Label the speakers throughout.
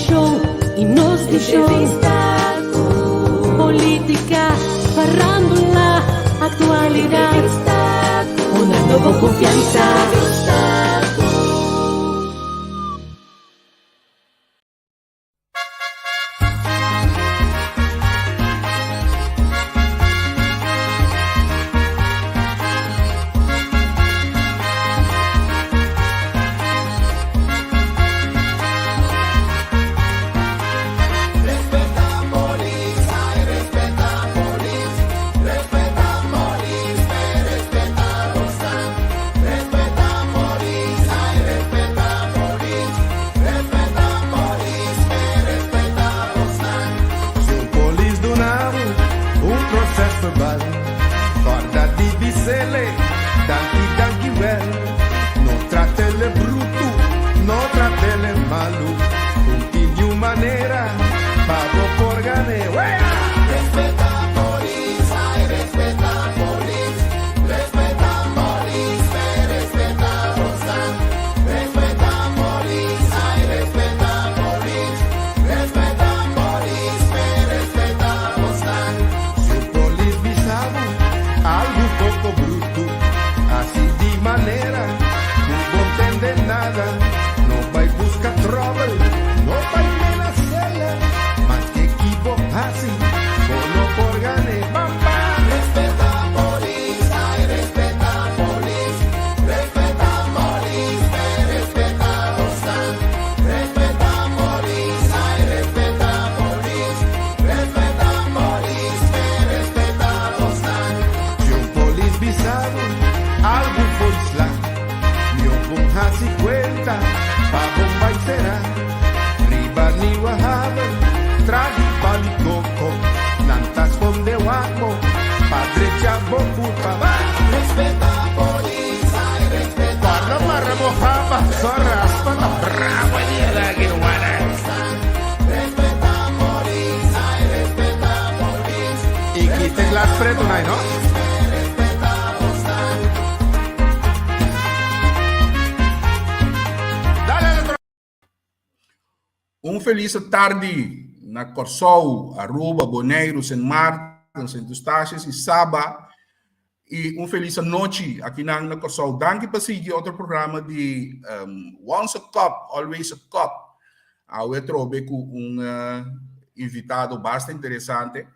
Speaker 1: show y nos tin show. Politica, farandula, actualidad. Honrando bo confianza.
Speaker 2: Un felis tardi na Kòrsou, Aruba, Boneiru, Sint Maarten, Sint Eustatius i Saba. I un felis anochi akinan na Kòrsou. Danki pa sigui otro programa di Once a Cup, Always a Cup. Awe atrobe ku un invitado basta interesante.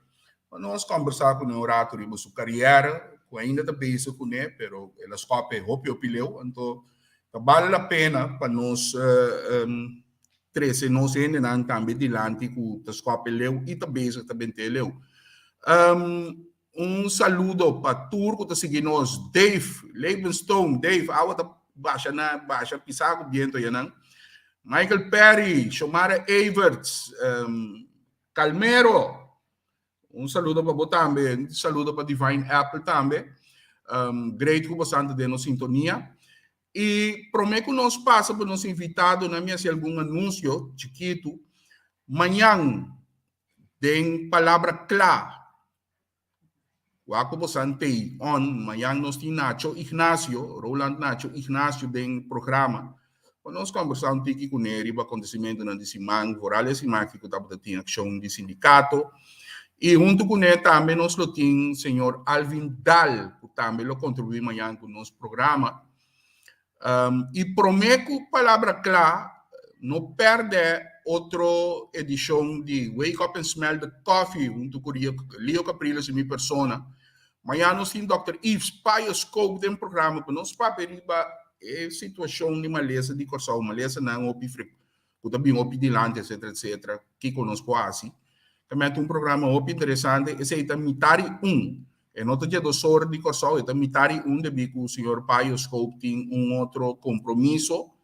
Speaker 2: Pa nos kòmbersá kuné un ratu riba su kariera, ku ainda ta bezig kuné, pero el a skòp e hopi hopi leu. Anto ta bale la pena pa nos trese nos hendenan tambe dilanti ku ta skòp e leu i ta bezig ta bent'é leu. Un saludo pa tur ku ta sigui nos. Dave Levenstone, Dave, awa ta basha na basha pisá ku biento ayanan. Michael Perry, Shomara Everts, Calmero, un saludo pa bo tambe. Un saludo pa Divine Apple tambe. Great ku bosan ta den nos sintonia. I promé ku nos pasa pa nos invitadonan mi hasi algun anunsio chikitu. Mañan den Palabra Kla, wak ku bosan tei on, mañan nos tin Nacho Ignacio, Roland Nacho Ignacio den programa. Pa nos kòmbersá un tiki kuné riba akontesimentunan di siman, vooral e siman aki ku tabata tin akshon di sindikato. I huntu kuné tambe nos lo tin señor Alvin Daal ku tambe lo kontribuí mañan ku nos programa. I promé ku Palabra Kla no pèrdè otro edishon di Wake Up and Smell the Coffee huntu ku Leo Capriles i mi persona. Mañan nos tin Dòkter Yves Pius Koop den programa pa nos papia riba e situashon di malesa di Kòrsou, malesanan hopi ku ta bin hopi dilanti etcetera etcetera, kiko nos por hasi. Ta mete un programa hopi interesante, esei ta mitari un, e no ta dje dos ora di Kòrsou, e ta mitari un debí ku señor Pius Koop tin un otro kompromiso,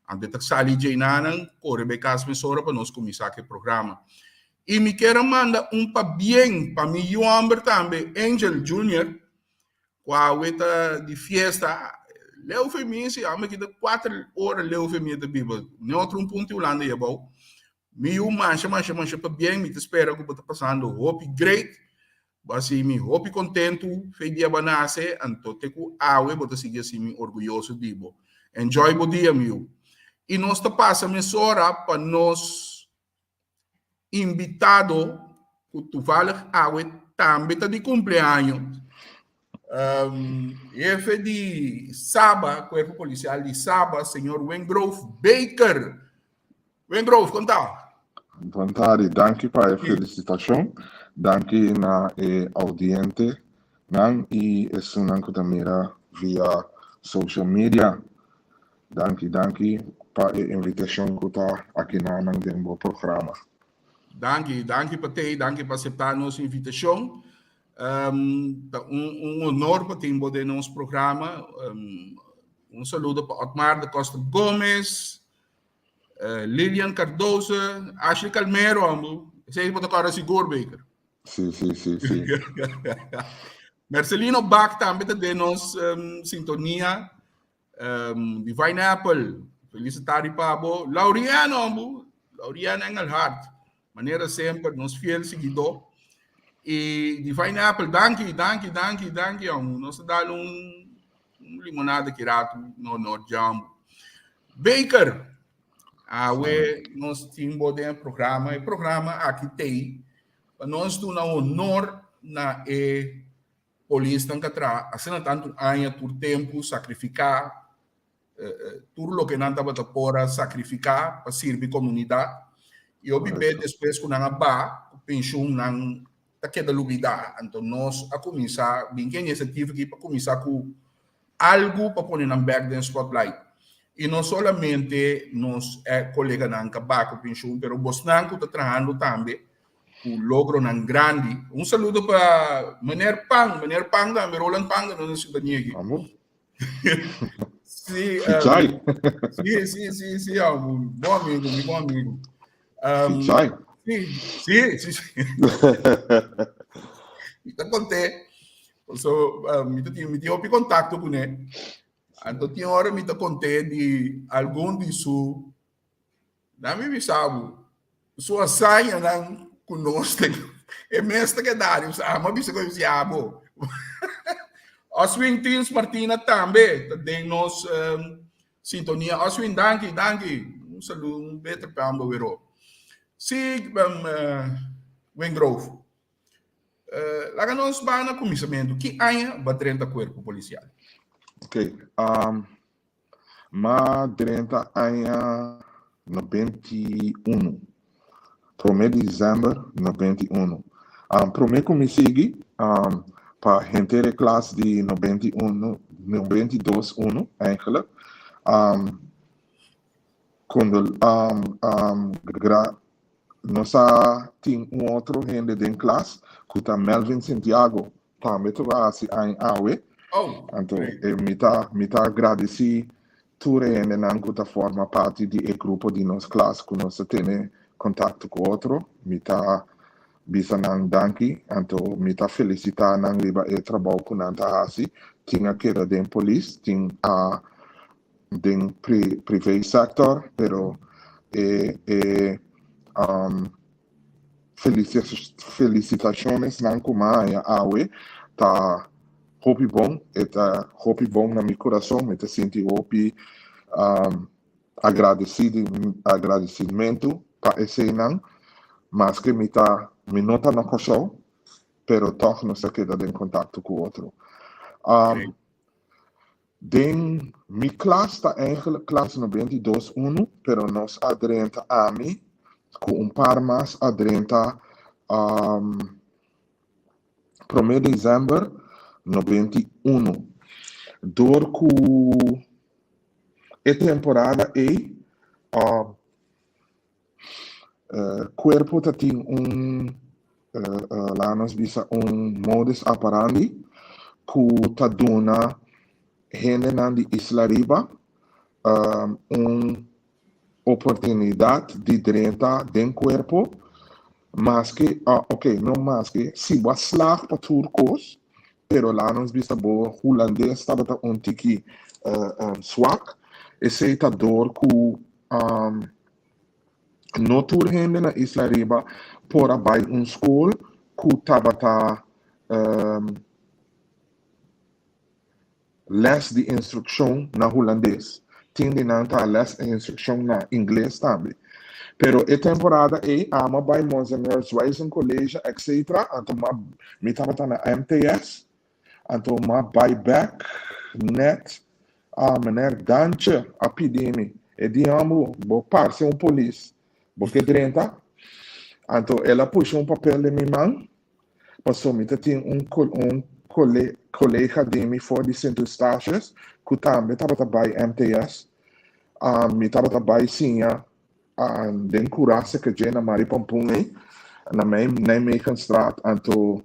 Speaker 2: anto e ta sali djeinanan kore bai kas mesora pa nos kuminsá ku e programa. I mi kier a manda un pabien pa mi yu hòmber tambe, Angel Junior, ku awe ta di fiesta. Leu fe mi si, ame kita kuater ora leu fe mi ta biba. Ne otro un punto di Hulanda ei abou. Mi yu masha masha masha pabien, mi ta spera ku bo ta pasando hopi great. Bo a hasi mi hopi kontentu fe dia bo a nase, anto te ku awe bo ta sigui hasi mi orguyoso di bo. Enjoy bo dia, mi yu. I nos ta pasa mesora pa nos. Invitado ku toevallig awe tambe ta di kumpleaños. Hefe di Saba, Kuerpo Polisial di Saba, señor Wingrove Baker. Wingrove, kon ta?
Speaker 3: Bon tardi, danki pa e felisitashon. Danki na e audientenan i esunnan ku ta mira via social media. Danki, danki pa e invitashon ku ta aki na nan den bo programa.
Speaker 2: Danki, danki pa tei, danki pa aseptá nos invitashon. Ta un honor pa tin bo den nos programa. Un saludo pa Otmar de Costa Gomez, Lilian Cardoso, Ashley Calmero, ambu. Esei bo ta kòrda sigur, Baker.
Speaker 3: Sí, sí, sí, sí.
Speaker 2: Marcelino Bak tambe ta den nos sintonia. Divine Apple, felis tardi pa bo. Lauriano, ambu. Lauriano Engelhard. Manera semper, nos fiel siguidó. I Divine Apple, danki, danki, danki, danki, ambu. Nos ta dal un, un limonada ki ratu no no jambu. Baker, awe nos tin bo den e programa. E programa aki tei pa nos duna honor na e Polisnan ta traha asina tantu aña tur tempu, sakrifiká tur loke nan tabata por a sakrifiká pa sirbi komunidat. I hopi be despues ku nan a ba ku penshun nan ta keda lubidá. Anto nos a kuminsá bin ku e inisiativa aki pa kuminsá ku algu pa pone nan bèk den spotlight. I no solamente nos koleganan ka ba ku penshun pero bosnan ku ta trahando tambe ku logronan grandi. Un saludo pa meneer Pang, meneer Pang tambe, Roland Pang tambe nos sintonia aki.
Speaker 3: Amo.
Speaker 2: Sí,
Speaker 3: Fichai.
Speaker 2: Sí, sí, sí, sí, amo. Bon amigo, mi bon amigo.
Speaker 3: Fichai.
Speaker 2: Sí, sí, sí, sí. Mi ta konté. So, mi ta tin, mi tin hopi kontakto kuné. Anto tin ora mi ta konté di algun di su Dami bisa bo, su hazañanan ku nos ta e mes ta keda di usa, amo bisa ku e bisa bo. Oswin Tins Martina tambe ta den nos sintonia. Oswin, danki, danki. Un saludo, un beter pa amba wero. Si, Wingrove, laga nos ba na kuminsamentu. Ki aña ba drenta Kuerpo Polisial?
Speaker 3: Ok, Ma drenta aña 91, promé di desèmber 91. Promé ku mi sigui pa henter e klas di 91, 92 unu eigenlijk, kondol nos a tin un otro hende den klas ku ta Melvin Santiago. Tambe ta hasi aña awe.
Speaker 2: Oh,
Speaker 3: Anto
Speaker 2: great.
Speaker 3: eh, mi ta mi ta agradesí tur e hendenan ku ta forma parti di e grupo di nos klas ku nos ta tene kontakto ku otro. Mi ta bisa nan danki, anto mi ta felisitá nan riba e trabou ku nan ta hasi. Tin a keda den polis, tin a den pri privé sector, pero e e um, Felicitacionesnan cu m'a haña awe ta hopi bon, e ta hopi bon na mi curason, mi ta sinti hopi agradecimento pa eseynan, maske mi ta mi no ta na Corsou, pero tog nos ta keda den contacto cu otro. Den mi klas ta eigenlijk klas 92 unu, pero nos a drenta ami ku un par mas a drenta prome december 91. Dor ku e temporada ei Kuerpo ta tin un, laga nos bisa un modus operandi ku ta duna hendenan di Isla Riba un oportunidat di drenta den kuerpo maske, ok, no maske, si bo a slag pa tur kos, pero laga nos bisa bo hulandes tabata un tiki swak, esei ta dor ku No tur hende na Isla Riba por a bai un skol ku tabata lès di instrukshon na hulandes. Tin di nan ta lès di instrukshon na ingles tambe. Pero e temporada ei ami a bai Monseigneur Zwijsen College etc. Anto m'a mi tabata na MTS. Anto m'a bai bek net a meneer Dantje a pidi mi. E di ambu bo parse un polis. Bo ke drenta? Anto el a pusha un papel den mi man paso mi ta tin un un colega di mi for di Sint Eustatius cu tambe tabata bay MTS. Mi tabata bay siña den Curaçao ke dje na Mari Pampun ey na Nijmegenstraat. Anto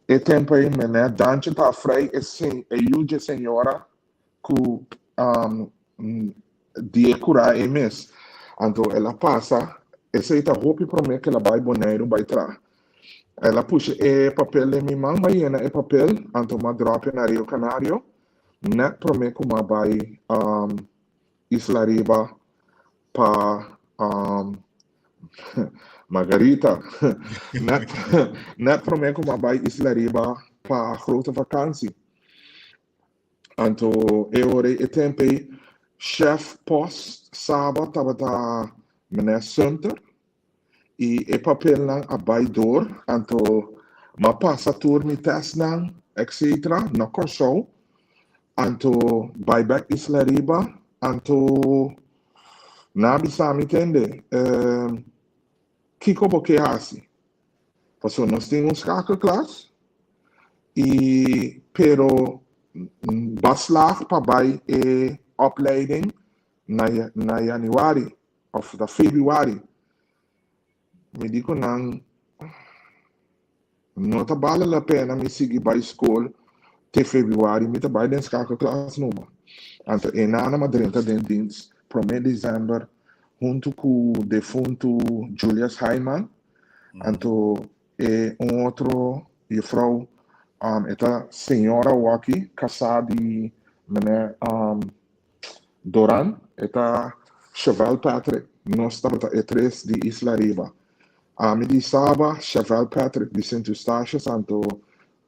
Speaker 3: e tempo ey meneer Dantje ta frei e e yu dje señora cu di e cura ey mes. Anto el a pasa, esey ta hopi prome cu el a bay Boneiru bay traha. El a pusha e papel den mi man, m'a yena e papel, anto m'a drop e na Rio Canario, net prome cu m'a bay Isla Riba pa Margarita. Net, net prome cu m'a bay Isla Riba pa grote vakantie. Anto e ora ei, e tempu ei, chef post Saba tabata meneer Sumter i e papelnan a bai door. Anto m'a pasa tur mi testnan etcetera na Kòrsou. Anto bai bèk Isla Riba. Anto nan a bisa mi, tende, kiko bo ke hasi? Pasobra nos tin un schakelklas y pero ba slaag pa bay e opleiding na na januari of ta februari. Mi di cu nan no ta bale la pena mi sigui bay school te februari, mi ta bay den schakelklas numa. Anto e nana ma drenta den dienst prome december hunto cu defunto Julius Hyman. Anto e un otro juffrouw, e ta señora awaki, casá di meneer Doran, e ta Chevelle Patrick. Nos tabata e tres di Isla Riba. Ami di Saba, Chevelle Patrick di Sint Eustatius, anto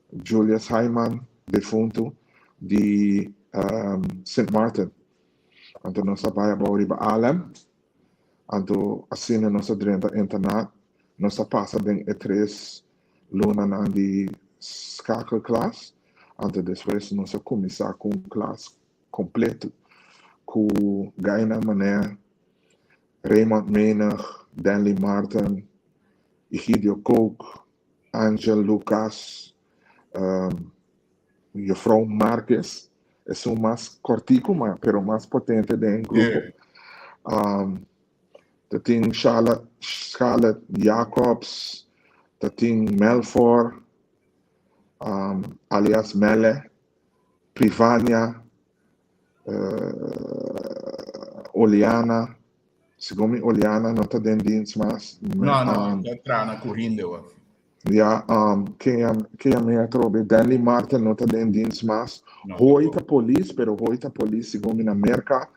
Speaker 3: Julius Hyman, defuntu, di Sint Maarten. Anto nos a bai abou riba Alem. Anto asina nos a drenta internat, nos a pasa den e tres lunanan di schakelklas, anto despues nos a kuminsá ku un klas kompleto ku gainan manera Raymond Menig, Danley Marten, Egidio Kook, Angel Lucas, Juffrouw Marques, esun mas kòrtiku ma pero mas potente den e grupo. Ta tin Charlotte, Scarlett Jacobs, ta tin Melfor, alias Melle, Privania, Oliana, segun mi Oliana no ta den dienst mas.
Speaker 2: No, no, ta traha na Curinde awor.
Speaker 3: Ya, ken ken mi atrobe? Danley Marten no ta den dienst mas. Hoy ta polis, pero hoy ta polis segun mi na Merca.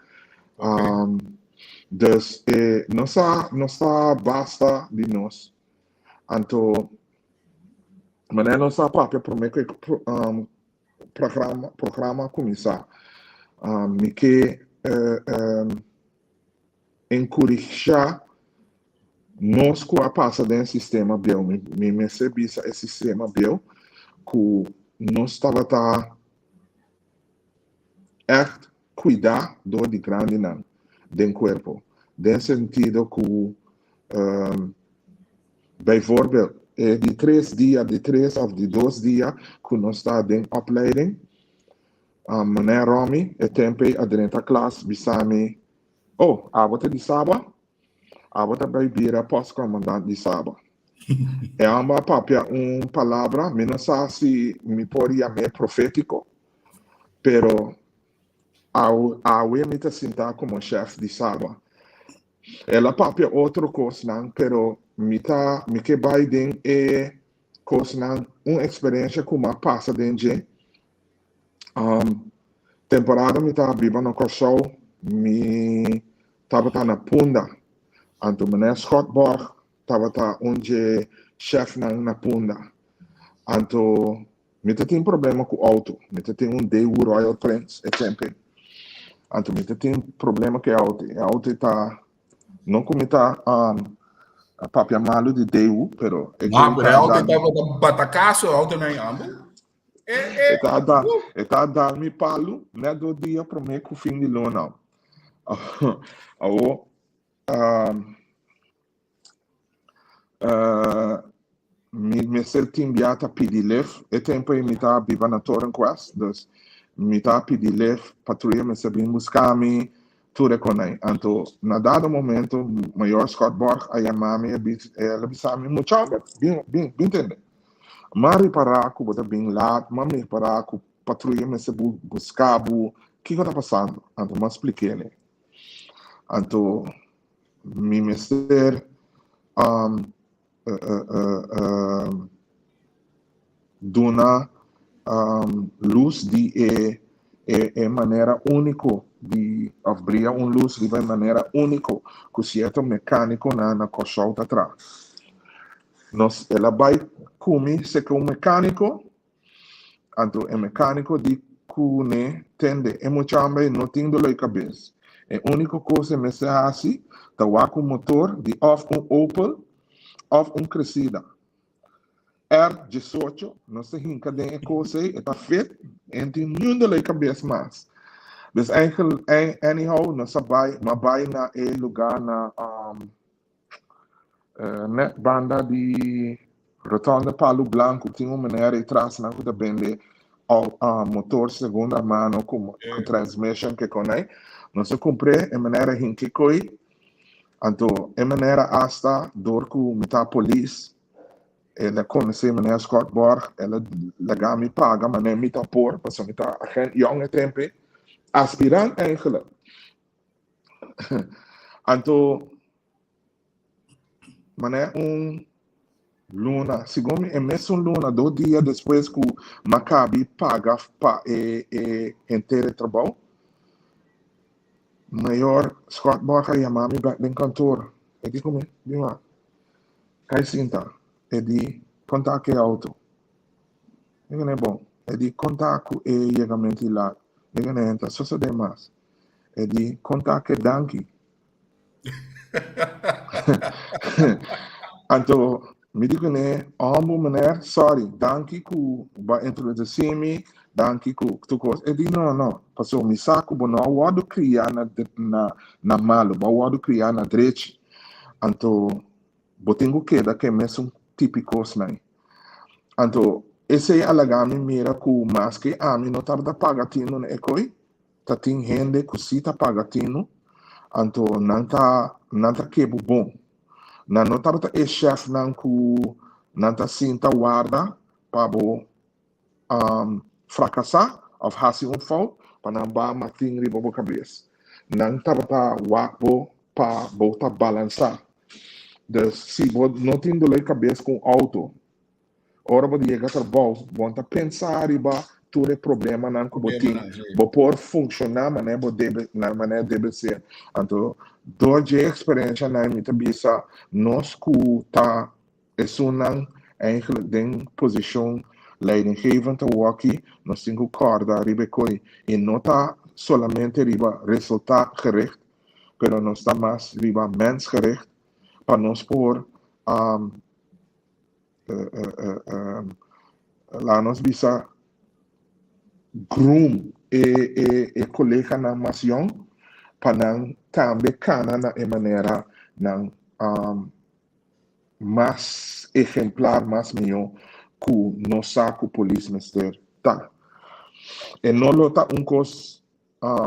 Speaker 3: Dus e no sa, no sa basta di nos. Anto, manera nos a papia prome ku e programa, programa a kuminsá, mi ke enkurishá nos ku a pasa den e sistema bieu. Mi, mi mester bisa e sistema bieu ku nos tabata ègt kuidá dor di grandinan den kuerpo, den sentido ku bijvoorbeeld e di tres dia, di tres òf di dos dia ku nos ta den opleiding, Meneer Romy e tempu ei a drenta klas bisa mi, Oh, abo ta di Saba? Abo ta bai bira postcommandant di Saba. E hòmber a papia un palabra, mi no sa si mi por yam'é profétiko, pero awe mi ta sinta komo shèf di Saba. El a papia otro kosnan, pero mi ta mi ke bai den e kosnan, un eksperensia ku mi a pasa den dje. Temporada mi ta biba na Kòrsou, mi tabata na Punda. Anto meneer Schotborg tabata un dje shèfnan na Punda. Anto mi ta tin problema ku outo. Mi ta tin un Daewoo Royal Prince e tempu ei. Anto mi ta tin problema ku e outo. E outo ta. No ku mi ta um, papia malu di Daewoo, pero
Speaker 2: e No, pero e auto tabata batakaso, e auto nan ambo.
Speaker 3: E, e, e ta da, e ta dal mi palu net do dia promé ku fin di luna. Awo, um, uh, mi mester tin bia ta pidi lef. E tempo ei mi ta biba na Torenquest, dus mi ta pidi lef, patruya mester bin buska mi, tur e konai. Anto, na dado momento, mayor Scott Borg a yama mi, el a bisa mi, Mucha homber, bin, bin, bin tende. M'a ripará ku bo ta bin laat, m'a ripará ku patruya mester buska bo, kiko ta pasando? Anto m'a splik'é. Anto, mi mester um, uh, uh, uh, duna um, luz di e, e, e manera único di, of bria un luz riba e manera único ku cierto mecánico na na Kòrsou ta traha. Nos el a bai ku mi seka un mecánico Anto e mecanico di cu ne tende e muchamba no tin dolor di cabes. E unico cos e mester haci ta wak un motor di of un Opel of un Cressida. R 18 nos ta hinca den e cos ey, e ta fit e no tin niun dolor di cabes mas. Dus eigenlijk, anyhow, nos a bay, m'a bay na e lugar na Net banda di Rotonde Palu Blanku tin un meneer ei tras nan ku ta bende motor segunda mano ku transmission ke kon ei. Nos a kumpr'é, e meneer a hinka koi. Anto e meneer a asta dor ku mi ta polis, el a konosé meneer Scott Borg, el a laga mi paga manera mi ta por pasobra mi ta agent yòn e tempu ei, aspirant eigenlijk. Anto, manera un luna, segun mi e mesun luna, dos dia despues ku m'a kabi paga pa e e henter e trabou, mayor Scott Borg a yama mi bek den kantoor. E di ku mi, Bin wak, kai sinta. E di, Konta ku e outo. Mi gana e bon. E di, Konta ku e yegamento i lat. Mi gana e ta sosodé mas. E di, Konta ke danki. Anto mi di kuné, Hombo meneer, sorry, danki ku bo a introdusí mi, danki ku tur kos. E di, No, no, pasobra mi sa ku bo no a wòrdu kriá na na na malu, bo a wòrdu kriá na drechi. Anto bo tin ku keda ku e mesun tipi kosnan. Anto esei a laga mi mira ku maske ami no tabata paga tinu na e koi, Ta tin hende ku si ta paga tinu, anto nan ta nan ta kebu bon. Nan no tabata e shèfnan ku nan ta sinta warda pa bo frakasá òf hasi un fout pa nan ba matin riba bo kabes. Nan tabata wak bo pa bo ta balansá. Dus si bo no tin dolor di kabes ku un outo, Ora bo yega trabou, bo no ta pensa riba tur e problemanan ku bo tin. Bo por funshoná manera bo debe, na manera debe ser. Anto, dor dje eksperenshanan mi ta bisa nos ku ta esunnan eigenlijk den posishon leidinggevend awoki, nos tin ku kòrda riba e koi i no ta solamente riba resultaatgericht, pero nos ta mas riba mensgericht pa nos por laga nos bisa groom e e e koleganan mas yòn pa nan tambe kana na e manera nan mas ehemplar, mas mihó ku nos sa ku polis mester ta. E no lo ta un kos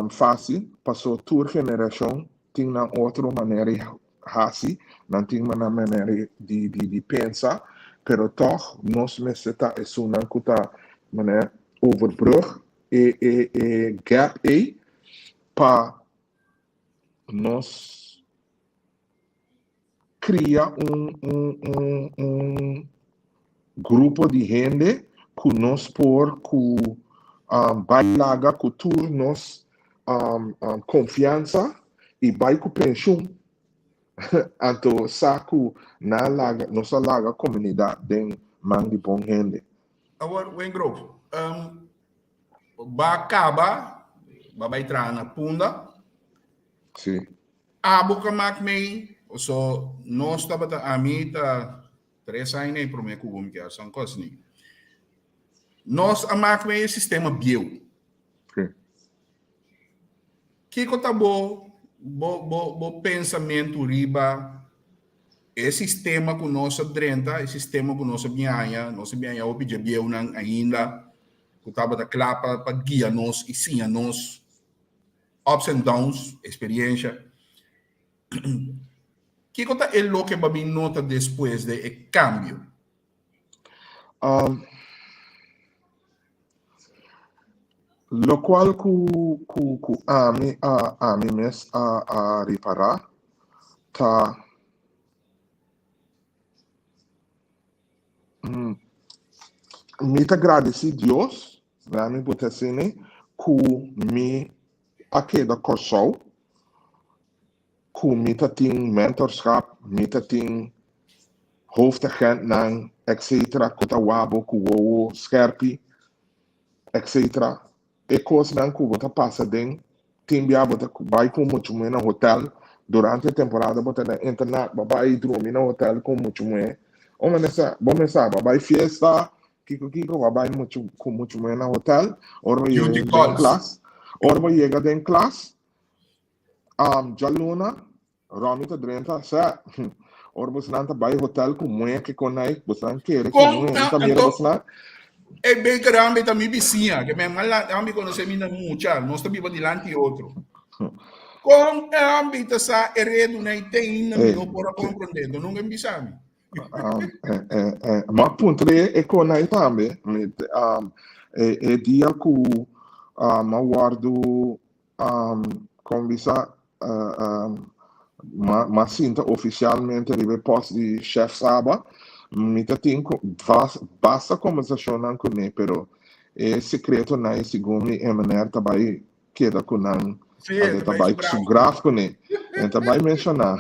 Speaker 3: Fácil, paso tur generashon tin nan otro manera di hasi, nan tin nan manera di di pensa, pero tòg nos mester ta esunnan ku ta manera overbrug e e e gap ei pa nos kria un un un un grupo di hende ku nos por ku bai laga ku tur nos konfiansa i bai ku penshun anto sa ku nan laga nos a laga komunidat den man di bon hende.
Speaker 2: Awor Wingrove, ba kaba, ba bai traha na Punda.
Speaker 3: Si.
Speaker 2: Abo ka mak mei, so nos tabata ami ta tres aña ei promé ku bo mi kier san kos ni. Nos a mak mei e sistema bieu.
Speaker 3: Sí.
Speaker 2: Kiko ta bo bo bo bo pensamentu riba e sistema ku nos a drenta, e sistema ku nos a bin haña, nos a bin haña hopi dje bieunan ainda ku tabata kla pa pa guia nos i siña nos ups and downs, experiencia. Kiko ta e loke bo a bin nota despues de e cambio?
Speaker 3: Um, locual cu, cu, cu ami, a, ami mes a, a ripara ta mm, mi ta gradeci Dios Laat mi por asina ku mi a keda Kòrsou, ku mi ta tin mentorschap, mi ta tin hoofdagentnan etcetera ku ta wak bo ku wowo skerpi etcetera. E kosnan ku bo ta pasa den tin bia bo ta bai ku mucha muhé na hotel durante e temporada bo ta na internat bo bai drumi na hotel ku mucha muhé o mester bo mester sa bo bai fiesta kiko kiko bo bai muchu ku mucha muhé na hotel ora bo yega
Speaker 2: Beauty
Speaker 3: den
Speaker 2: calls.
Speaker 3: klas ora bo yega den klas djaluna Ronnie ta drenta sa ora bosnan ta bai hotel ku muhé ke konai bosnan kere ku
Speaker 2: Kon
Speaker 3: muhé
Speaker 2: ta
Speaker 3: ta mira
Speaker 2: anto
Speaker 3: bosnan
Speaker 2: e Baker Ambi ta mi bisiña ke men mala Ambi konosé mi na mucha nos ta biba dilanti otro. Kon Ambi ta sa e redu nan te ainda mi
Speaker 3: eh
Speaker 2: no por a komprondé no nunka bisa mi.
Speaker 3: um, eh, eh, eh, ma puntr'é e konai tambe mi um, e, e dia ku um, a wòrdu um, kon bisa uh, um, ma, ma sinta ofisialmente riba e post di chef Saba mi ta tin vas, basta konversashonnan kuné pero e sekretonan ei segun mi e meneer ta bai keda ku nan
Speaker 2: Sí,
Speaker 3: anto
Speaker 2: e ta
Speaker 3: ta
Speaker 2: bai
Speaker 3: bai
Speaker 2: su
Speaker 3: su
Speaker 2: graf.
Speaker 3: graf kuné e ta bai menshoná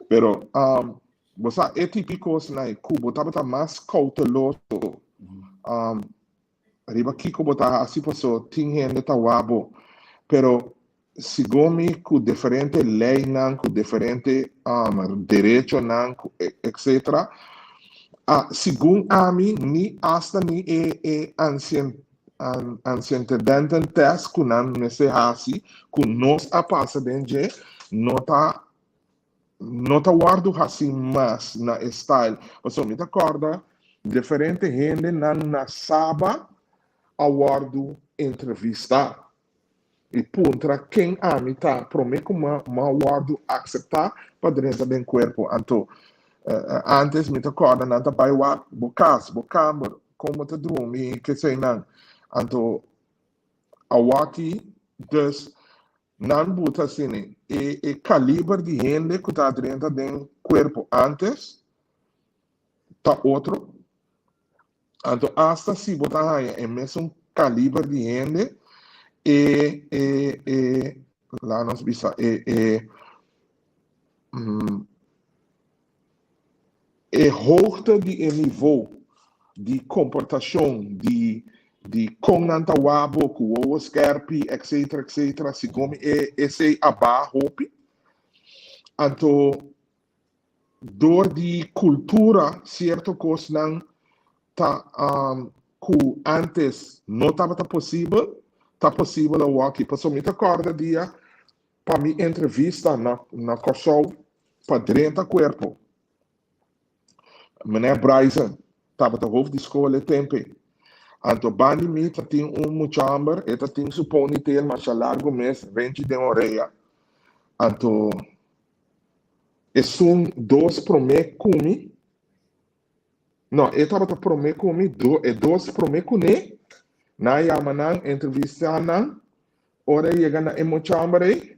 Speaker 3: pero um, bo sa e tipo kosnan ei ku bo tabata mas kouteloso um, riba kiko bo ta hasi paso tin hende ta wak bo pero segun mi ku diferente leynan ku diferente um, derechonan ku etcetera ah, segun ami ni hasta ni e e ancien an, antecedenten test ku nan mester hasi ku nos a pasa den dje no ta no ta wòrdu hasi mas na e style. Pasobra mi ta kòrda diferente hendenan na Saba a wòrdu entrevistá i puntra ken ami ta promé ku mi a wòrdu akseptá pa drenta den kuerpo. Anto ántes mi ta kòrda nan ta bai wak bo kas, bo kamber, kon bo ta drumi, keseinan. Anto awaki dus Nan buta asina e e kaliber di hende ku ta drenta den kuerpo ántes ta otro. Anto asta si bo ta haña e mesun kaliber di hende, e e e laga nos bisa e e E hoogte di e nivo di komportashon di di kon nan ta wak bo ku wowo skerpi etcetera etcetera segun mi e esei a baha hopi. Anto dor di kultura sierto kosnan ta ku antes no tabata posibel ta posibel awoki pasobra mi ta kòrda dia Pa mi entrevista na na Kòrsou pa drenta kuerpo. Meneer Bryson tabata hoofd di skol e tempu ei. Anto banda di mi ta tin un mucha hòmber, e ta tin su ponytail masha largu mes, renchi den orea. Anto esun dos promé ku mi, no, e tabata promé ku mi, do, e dos promé kuné, nan a yama nan, entrevistá nan, Ora e yega na e mucha-homber ei,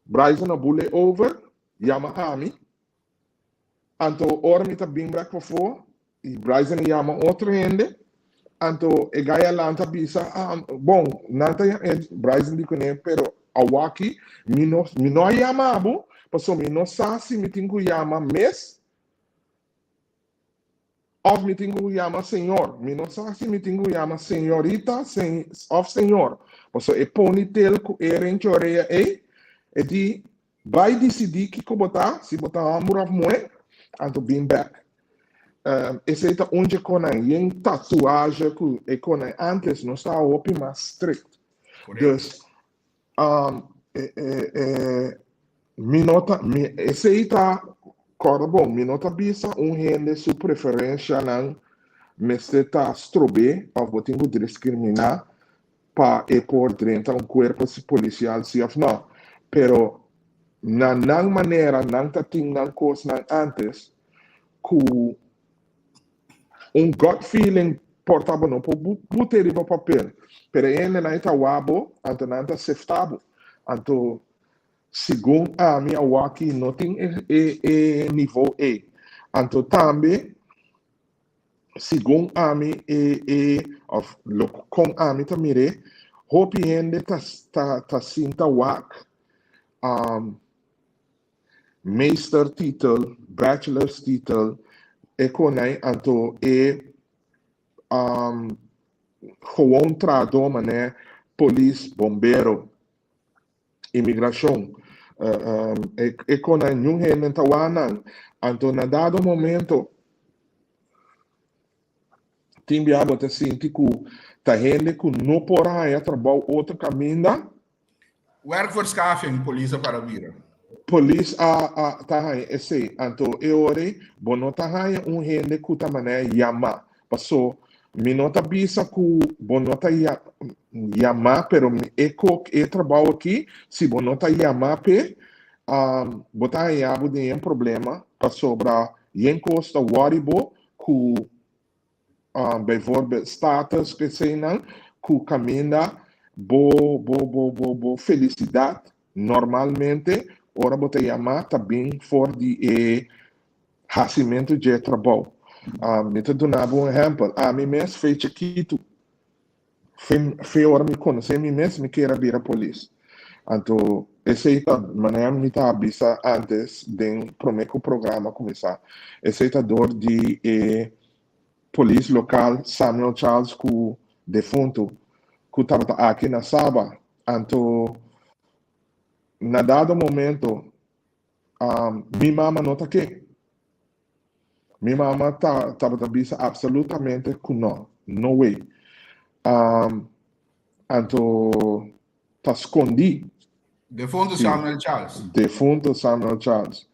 Speaker 3: Bryson a bule over, yama ami. Anto ora mi ta bin bek pafó, i Bryson a yama otro hende, anto e gai a lanta bisa, ah, bon, nan ta yama, e Bryson di kuné, pero awaki mi no, mi no a yama bo, pasobra mi no sa si mi tin ku yama mes Of mi tin ku yama señor. Mi no sa si mi tin ku yama señorita of señor. Pasobra e ponytail ku e renchi orea ei, e di, Bai disidí kiko bo ta, si bo ta hòmber òf muhé, anto bin bèk. Esei ta un dje konan yen tatuaje ku e konan antes nos ta hopi mas strikt. Dus mi no ta mi esei ta kòrda bon mi no ta bisa un hende su preferenshanan mester ta strob'é òf bo tin ku diskriminá pa e por drenta un kuerpo polisial si òf nò. Pero na nan manera nan ta tin nan kosnan antes ku un gut feeling por ta bo no por bute riba papel, pero e hendenan e ta wak bo, anto nan ta sefta bo. Anto segun ami awaki no tin e e nivo ei. Anto tambe segun ami e e of lo kon ami ta mir'é, hopi hende ta ta ta sinta wak meestertitel, bachelorstitel, e konai anto e gewoon trahadó manera polis, bombero, imigrashon, e konai niun hende ta wak nan. Anto na dado momento tin bia bo ta sinti ku ta hende ku no por haña trabou otro kaminda.
Speaker 2: Werkverschaffing, polis a para bira.
Speaker 3: Polis a a ta haña esei. Anto e ora ei bo no ta haña un hende ku ta manera yamá. Paso mi no ta bisa ku bo no ta ya yamá, pero mi e kok e trabou aki, si bo no ta yamá p'e, bo ta haña bo den yen problema pasobra yen kos ta wòri bo ku bijvoorbeeld status ku eseinan ku kaminda bo bo bo bo bo felisidat normalmente ora bo ta yama ta bin for di e hasimentu dje trabou. Mi ta duna bo un ehèmpel, ami mes fe chikitu Fe fe ora mi konosé mi mes mi kier a bira polis. Anto esei ta manera mi ta bisa antes den promé ku programa kuminsá. Esei ta dor di e polis lokal Samuel Charles ku defuntu ku tabata aki na Saba. Anto na dado momento mi mama no ta ke. Mi mama ta tabata bisa absolutamente ku no, no way. Anto ta skondí.
Speaker 2: Defunto Samuel Charles.
Speaker 3: Defunto Samuel Charles.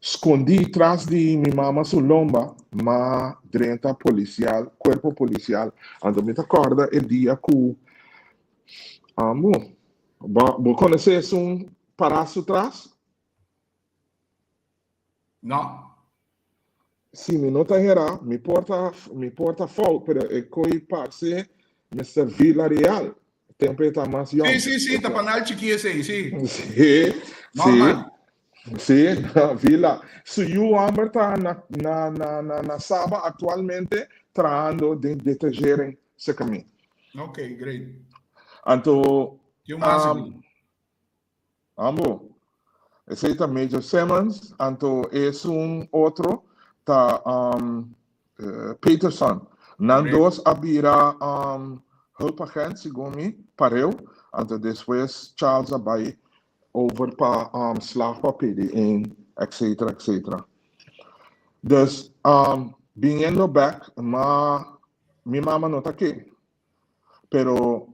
Speaker 3: Skondí tras di mi mama su lomba, m'a drenta polisial, kuerpo polisial. Anto mi ta kòrda e dia ku, bo, bo konosé esun pará su tras?
Speaker 2: No.
Speaker 3: Si mi no ta hera, mi por ta, mi por ta fout, pero e koi parse Mister Villarreal. Tempo e ta mas yong.
Speaker 2: Sí, sí, sí, ta panal chiki esei, sí.
Speaker 3: Sí,
Speaker 2: Normal.
Speaker 3: sí, sí, Villa. Su yu homber ta na, na, na, na, na Saba actualmente trahando den detachering cerca mi.
Speaker 2: Ok, great.
Speaker 3: Anto,
Speaker 2: Tin un mas
Speaker 3: um, Ambo. Esei ta Major Simmons, anto esun otro ta um, Peterson. Nan dos a bira um, hulpagent, segun mi, pareu. Anto despues Charles a bai over pa um, slag pa PD1, etcetera, etcetera. Dus, um, biniendo back, ma mi mama no ta ke. Pero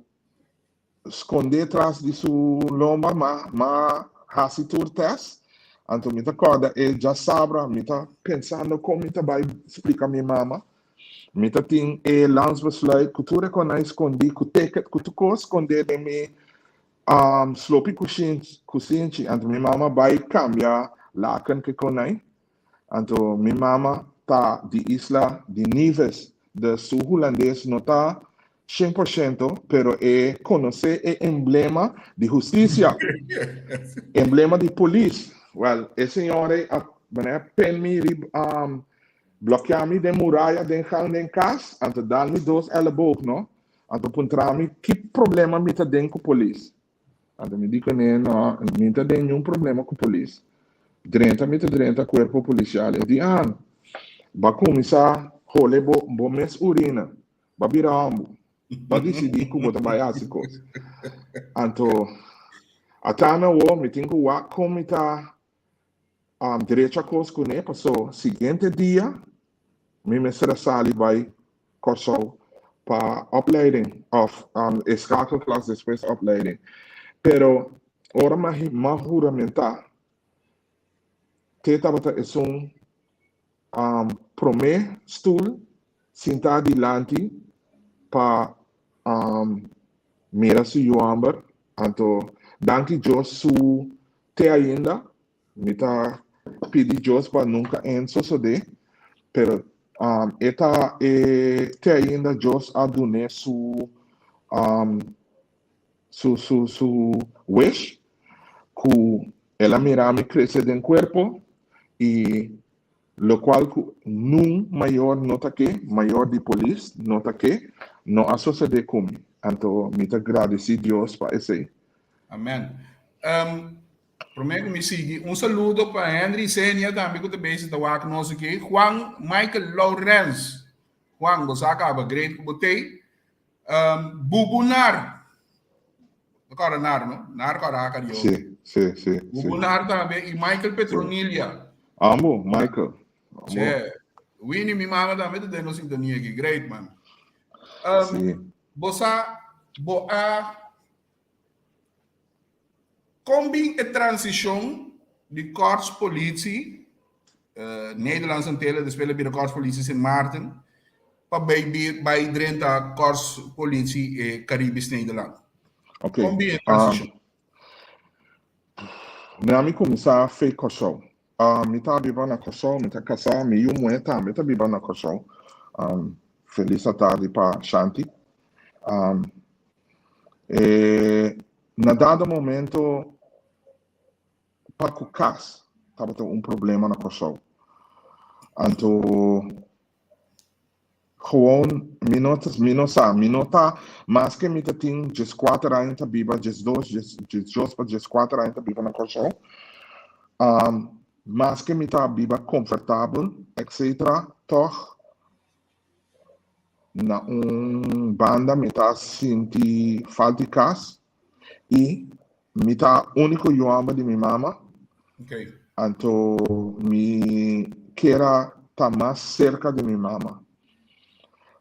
Speaker 3: skondé tras di su lomba ma ma hasi tur test anto mi ta kòrda e djasabra mi ta pensando kon mi ta bai splika mi mama mi ta tin e landsbesluit ku tur e konai skondí ku ticket ku tur kos skondé den mi slopi kusinchi anto mi mama bai kambia laken ku e konai. Anto mi mama ta di isla di Nevis, dus su hulandes no ta 100%, pero e konosé e emblema di hustisia, emblema di polis. Wèl, e señor ei a manera pen mi rib blòkiá mi den muraya den gang den kas, anto dal mi dos èleboog no, anto puntra mi ki problema mi ta den ku polis. Anto mi di kuné, No, mi ta den niun problema ku polis. Drenta mi ta drenta kuerpo polisial. E di, Ah, bo a kuminsá hole bo bo mes urina. Bo a bira hòmbu. Bo a disidí ku bo ta bai hasi kos. Anto, Ata na awor mi tin ku wak kon mi ta drecha kos kuné paso siguiente dia mi mester a sali bai Kòrsou pa opleiding òf e schakelklas despues opleiding. Pero ora mi a huramentá te tabata esun promé stul sintá dilanti pa mira su yu hòmber. Anto danki Dios su te ainda mi ta pidi Dios pa nunka en sosodé, pero e ta e te ainda Dios a dun'é su su su su wish ku el a mira mi krese den kuerpo i lokual ku nun mayor no ta ke, mayor di polis no ta ke, no a sosodé ku mi. Anto mi ta gradisí Dios pa esei.
Speaker 2: Amen. Promé ku mi sigui, un saludo pa Henry Senia tambe ku ta bezig ta wak nos aki. Juan Michael Lawrence. Juan, bo sa kaba, great ku bo tei. Bubu Nar. Bo kòrda Nar, no? Nar kòrda haka di
Speaker 3: Sí, sí, sí.
Speaker 2: Bubu Nar tambe i Michael Petronilia.
Speaker 3: Amo, Michael.
Speaker 2: Amo. Sí. Winnie, mi mama tambe ta den nos sintonia aki. Great, man.
Speaker 3: Sí.
Speaker 2: Bo sa, bo a Kon bin e transishon di Korpspolitie Nederlandse Antillen, despues el a bira Korpspolitie Sint Maarten, pa bai bai drenta Korpspolitie Caribisch Nederland?
Speaker 3: Ok.
Speaker 2: Kon bin e transishon?
Speaker 3: Na mi kuminsá fe Kòrsou. Mi ta biba na Kòrsou, mi ta kasá, mi yu muhé tambe ta biba na Kòrsou. Felis atardi pa Shanti. E na dado momento pa ku kas tabata un problema na Kòrsou. Anto gewoon mi no ta mi no sa mi no ta maske mi ta tin dieskuater aña ta biba diesdos diesdos pa dieskuater aña ta biba na Kòrsou maske mi ta biba komfortabel etcetera tòg Na un banda mi ta sinti falta di kas i mi ta úniko yu hòmber di mi mama. Anto mi kier a ta mas serka di mi mama.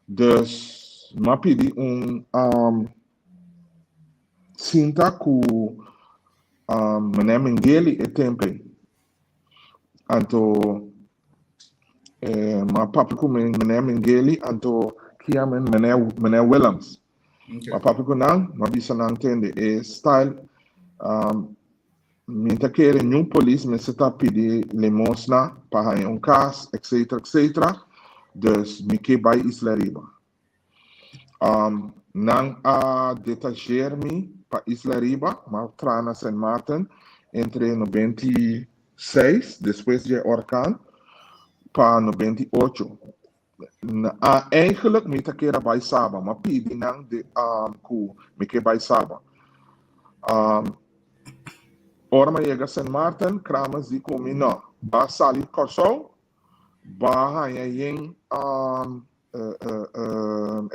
Speaker 3: Dus mi a pidi un sinta ku meneer Mengeli e tempu ei. Anto eh, ma papia ku meneer Mengeli, anto kia men meneer, meneer Willems.
Speaker 2: Okay.
Speaker 3: Ma papia ku nan, ma bisa nan tende e style mi ta kere niun polis mester ta pidi limosna pa haña un kas, etc. Etc. Dus mi ke bai Isla Riba. Nan a detacheer mi pa Isla Riba, m'a traha na Sint Maarten entre 96, despues dje orkan, pa 98. Eigenlijk mi ta kere bai Saba, m'a pidi nan de ku mi ke bai Saba. Ora m'a yega Sint Maarten, Kramers di ku mi no, b'a sali Kòrsou, b'a haña yen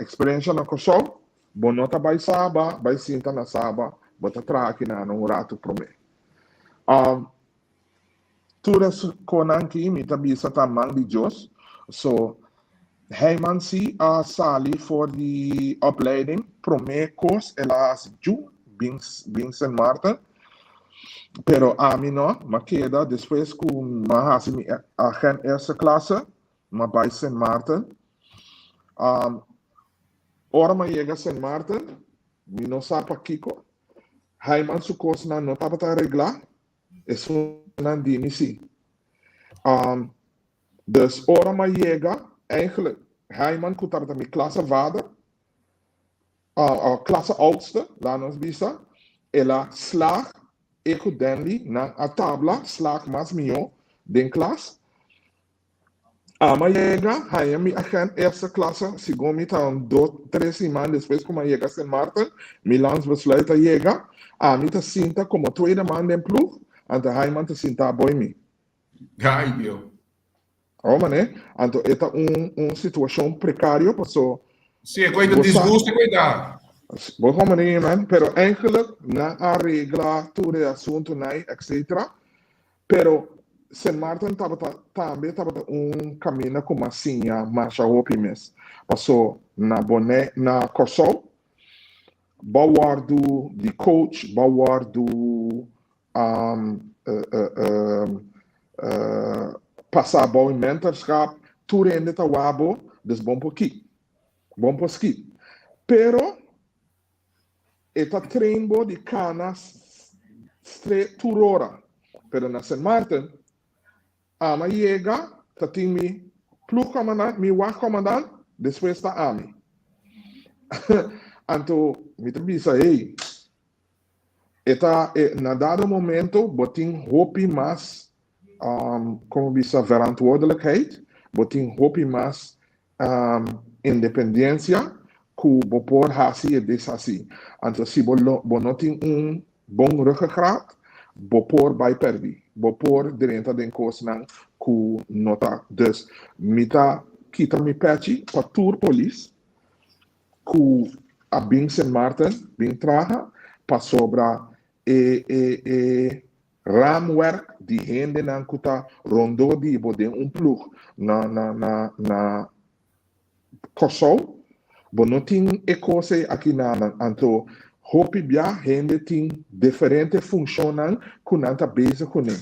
Speaker 3: Eksperensha na Kòrsou, bo no ta bai Saba, bai sinta na Saba, bo ta traha akinan un ratu promé. Tur e konan aki mi ta bisa ta man di Dios. So, Heiman si a sali for di opleiding, promé kos el a hasi dju bin bin Sint Maarten, pero ami no, m'a keda despues ku m'a hasi mi agent eerste klasse, M'a bai Sint Maarten. Ora m'a yega Sint Maarten, mi no sa pakiko, Heiman su kosnan no tabata reglá, esunnan di mi sí. Dus ora m'a yega, eigenlijk, Heiman ku tabata mi klasevader, klase oudste, laat nos bisa, el a slaag e ku Denley, nan a tabla slaag mas mihó den klas. Ami a yega haña mi agent eerste klasse, segun mi ta un dos, tres siman despues ku mi a yega Sint Maarten, mi landsbesluit a yega, ami ta sinta komo tweede man den ploeg, anto Haiman ta sinta boi mi.
Speaker 2: Ai Dio.
Speaker 3: Awor manera, anto e ta un situashon prekario paso
Speaker 2: Sí, e koe ta
Speaker 3: bo sa
Speaker 2: disgusto e koe ta.
Speaker 3: Bo komo ni man, pero eigenlijk nan a regla tur e asuntunan, etc. Pero Sint Maarten tabata tambe tabata un kaminda ku m'a siña masha hopi mes. Paso na Bonaire, na Kòrsou, bo wòrdu di coach, bo wòrdu pasa bou mentorschap, tur hende ta wak bo, dus bon por kik, bon por skit. Pero e ta train bo di kana straight tur ora. Pero na Sint Maarten, ami a yega, ta tin mi ploegcommandant, mi wachtcommandant, despues ta ami. Anto mi ta bisa, hey, e ta, e, na dado momento bo tin hopi mas, como bisa, verantwoordelijkheid, bo tin hopi mas independencia ku bo por hasi e deshasi. Anto si bo lo, bo no tin un bon ruggengraat, bo por bai pèrdí. Bo por drenta den kosnan ku no ta. Dus mi ta kita mi pèchi pa tur polis ku a bin Sint Maarten bin traha pasobra e e e raamwerk di hendenan ku ta rondó di bo den un ploeg na na na na Kòrsou, bo no tin e kos ei aki nanan. Anto hopi bia hende tin diferente funshonnan ku nan ta bezig kuné,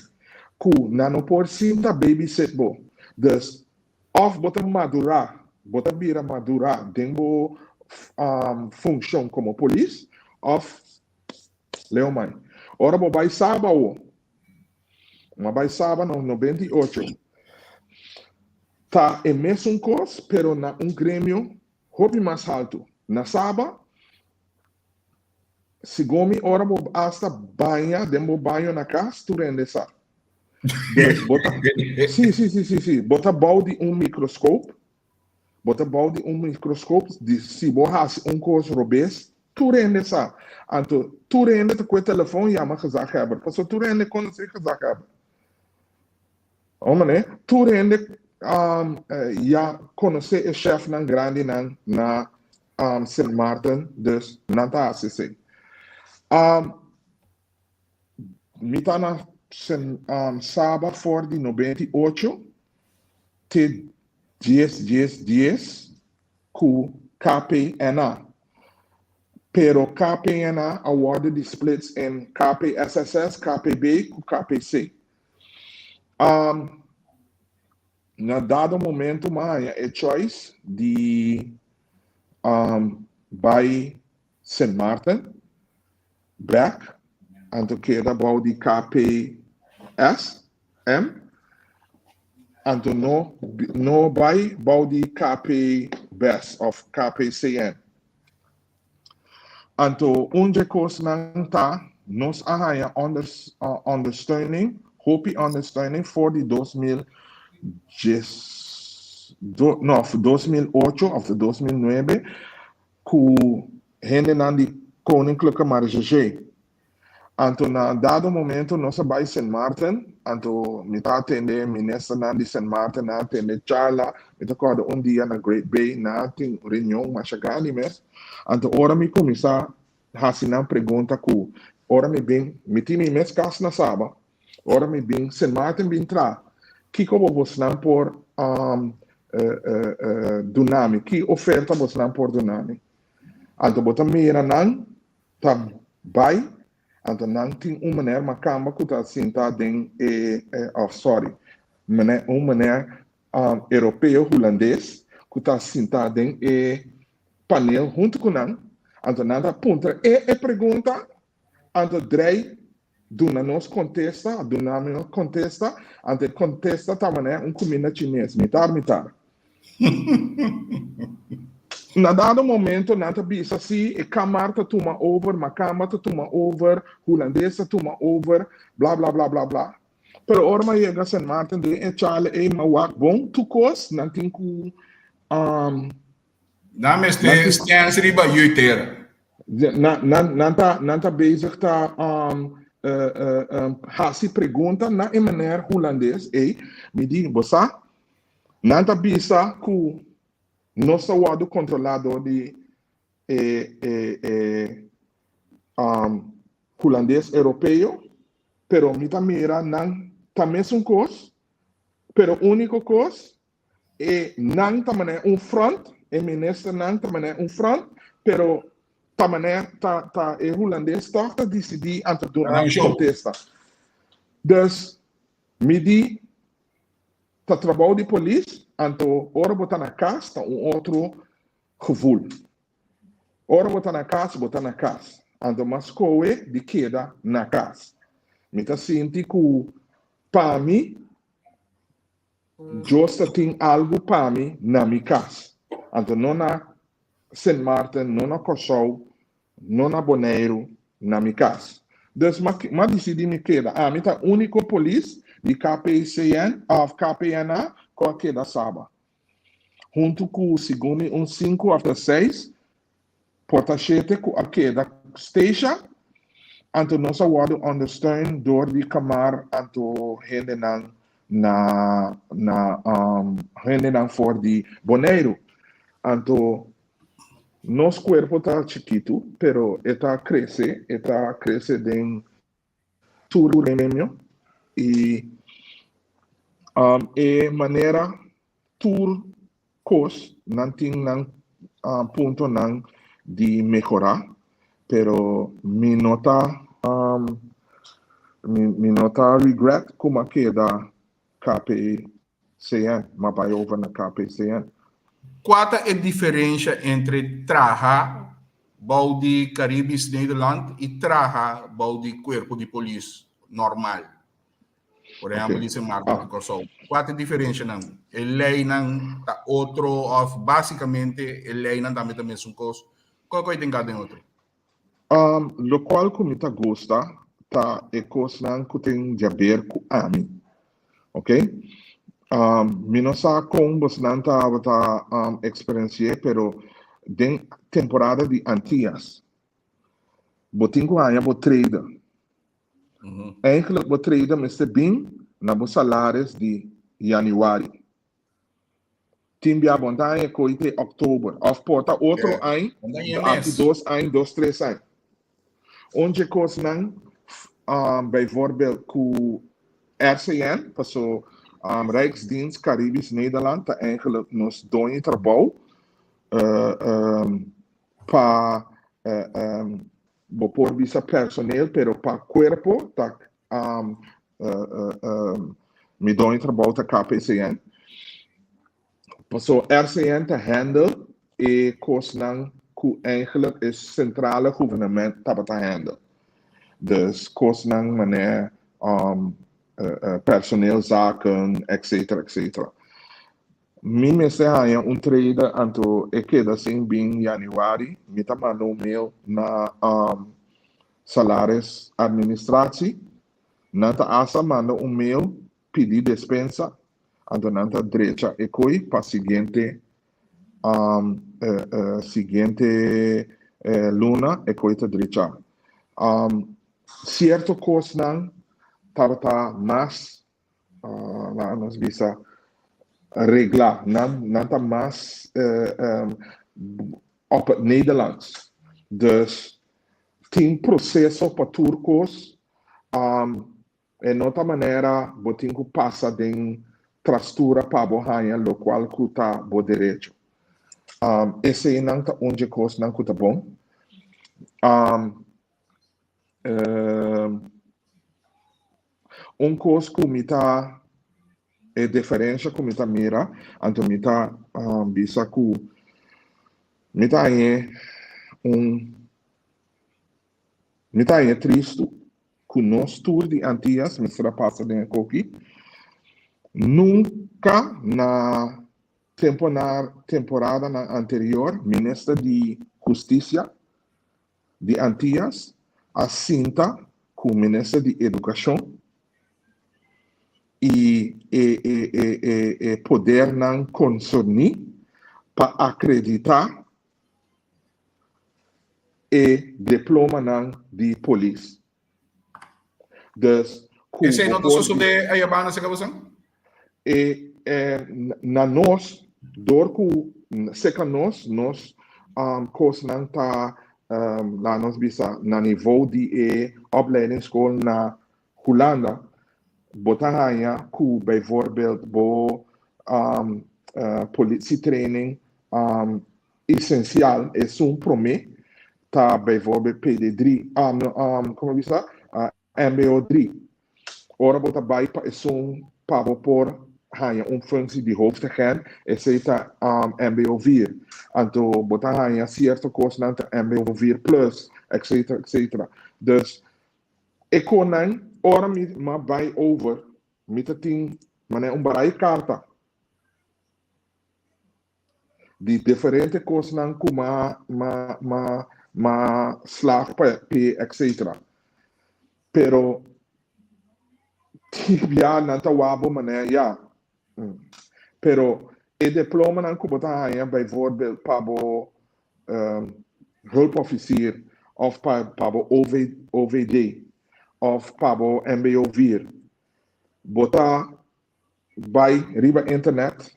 Speaker 3: ku nan no por sinta babysit bo. Dus òf bo ta madurá, bo ta bira madurá den bo funshon komo polis, òf leo mai. Ora bo bai Saba awo, bo a bai Saba na 98, ta e mesun kos pero na un gremio hopi mas haltu. Na Saba, segun mi ora bo asta baña den bo baño na kas tur hende sa. Dus bo ta, si, si, si, si, si, bo ta bou di un microscoop. Bo ta bou di un microscoop di si bo hasi un kos robes, tur hende sa. Anto tur hende ta kue telefon yama gezaghebber, pasobra tur hende konosé gezaghebber. Hombre, tur hende ya konosé e shèfnan grandinan na Sint Maarten, dus nan ta hasi esei. Mi ta na Saba for di 98 te dies dies dies ku KPNA. Pero KPNA a wòrdu di splits en KPSSS, KPB ku KPC. Na dado momento mi a haña e choice di bai Sint Maarten bek, anto keda bou di KPSM, anto no no bai bou di KPBes of KPCN. Anto un dje kosnan ta nos a haña ondersteuning, hopi ondersteuning for di 2010, no, 2008 of 2009 ku hendenan di Koninklijke Marechaussee. Anto na dado momento nos a bai Sint Maarten, anto mi ta atende ministernan di Sint Maarten, nan a atende charla, mi ta kòrda un dia na Great Bay nan a tin un reunion masha grandi mes, anto ora mi kuminsá hasi nan pregunta ku ora mi bin, mi tin mi mes kas na Saba, ora mi bin Sint Maarten bin tra, kiko bo bosnan por duna mi, ki oferta bosnan por duna mi? Anto bo ta mira nan ta bai, anto nan tin un meneer makamba ku ta sinta den e, oh sorry, un meneer europeo hulandes ku ta sinta den e panel huntu ku nan, anto nan ta puntra e e pregunta, anto drei duna nos kontesta, duna mi nos kontesta, anto e kontesta ta manera un kuminda chines, mitar mitar. Na dado momento nan ta bisa si e kamar ta tuma over, makamba ta tuma over, hulandes ta tuma over, bla bla bla bla bla. Pero ora mi a yega Sint Maarten den e charla ei mi a wak bon tur kos, nan tin ku
Speaker 2: Nan mester stens riba yu tera.
Speaker 3: Nan ta nan ta bezig ta hasi pregunta na e meneer hulandes ei. Mi di, bo sa, nan ta bisa ku nos ta wòrdu kontrolá dor di. E e e um, hulandes europeo, pero mi ta mira nan ta mesun kos, pero úniko kos e nan ta manera un front, e ministernan ta manera un front, pero ta manera ta ta e hulandes toch ta disidí anto duna kontesta. Dus mi di ta trabou di polis, anto ora bo ta na kas ta un otro gevoel. Ora bo ta na kas, bo ta na kas. Anto m'a skohe di keda na kas. Mi ta sinti ku pa mi Dios ta tin algu pa mi na mi kas. Anto no na Sint Maarten, no na Kòrsou, no na Boneiru, na mi kas. Dus m'a disidí mi keda. Ami ta úniko polis di KPCN òf KPNA ku a keda Saba. Huntu ku segun mi un sinku òf ta seis Por ta shete ku a keda Statia, anto nos a wòrdu ondersteun dor di Kamar anto hendenan na na hendenan for di Boneiru. Anto nos kuerpo ta chikitu pero e ta krese, e ta krese den tur gremio i e manera tur kos nan tin nan puntonan di mehorá, pero mi no ta mi no ta regret ku mi a keda KPCN, mi a bai over na KPCN.
Speaker 2: Kua ta e diferensha entre traha bou di Caribisch Nederland i traha bou di kuerpo di polis normal? Por ehèmpel, di Sint Maarten di Kòrsou. Kua ta e diferenshanan? E leinan ta otro òf básikamente e leinan tambe ta mesun kos? Kua kua tin kada den otro?
Speaker 3: Lokual ku mi ta gusta ta e kosnan ku tin diaber ku ami. Ok? Mi no sa kon bosnan tabata eksperensi'é, pero den temporada di Antias, bo tin ku haña bo trader. Eigenlijk bo trader mester bin na bo salaris di yanüari. Tin bia bo ta haña koe te òktober òf por ta otro añ, aki dos añ, dos tres añ. Un dje kosnan bijvoorbeeld ku RCN, paso Rijksdienst Caribisch Nederland ta eigenlijk nos doño trabou pa Bo por bisa personeel, pero pa cuerpo ta mi doño trabou ta KPCN. Paso RCN ta handle e cosnan cu eigenlijk e centrale gouvernement tabata handle. Dus cosnan manera personeelzaken, etcetera, etcetera. Mi mester haña un trader anto e keda sin bin januari, mi ta manda un mail na salaris administratie, nan ta hasta manda un mail pidi despensa, anto nan ta drecha e koe pa siguiente siguiente luna e koe ta drecha. Cierto kosnan tabata mas Laga nos bisa reglá. Nan nan ta mas op het Nederlands. Dus tin proseso pa tur kos. E no ta manera bo tin ku pasa den trastura pa bo haña lokual ku ta bo derecho. Eseinan ta un dje kosnan ku ta bon. Un kos ku mi ta, e diferensha ku mi ta mira, anto mi ta bisa ku mi ta hañ'é un, mi ta hañ'é tristu ku nos tur di Antias mester a pasa den e koki. Nunka na temporadanan anterior minister di Hustisia di Antias a sinta ku Minister di Edukashon i e e e e e podernan konserní pa akreditá e diplomanan di polis. Dus
Speaker 2: ku Esei no ta sosodé ayabanda serka boso?
Speaker 3: E na nos, dor ku serka nos, nos. um, kosnan ta um, laat nos bisa na niveau di e opleidingsschool na Hulanda, bo ta haña ku bijvoorbeeld bo um, uh, politietraining um, esencial esun promé ta bijvoorbeeld PD3, um, um, komo bisa? Uh, MBO 3. Ora bo ta bai pa esun pa bo por haña un functie di hoofdagent, esei ta um, MBO 4. Anto bo ta haña cierto kosnan ta MBO 4 plus, etc. etc. Dus e konan ora mi ma bai over, mi ta tin manera un barai karta di diferente kosnan ku ma ma ma ma slag pa p'e etc. Pero tin bia nan ta wak bo manera ya. Pero e diplomanan ku bo ta haña bijvoorbeeld pa bo hulpofficier of pa pa bo OV OVD of pa bo MBO 4 bo ta Bai riba internet,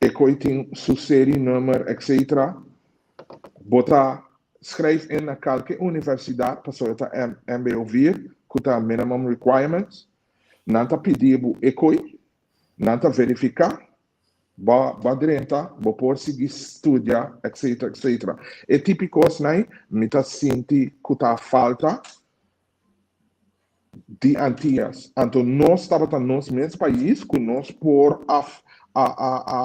Speaker 3: e koe tin su serie nummer etc. Bo ta schrijf in na kalke universidad pasobra ta mbo 4 ku ta minimum requirements. Nan ta pidi bo e koe, nan ta verifica, bo a drenta, bo por sigui studia etc. Etc. E tipi kosnan mi ta sinti ku ta falta di Antias. Anto nos tabata nos mes pais ku nos por a a a a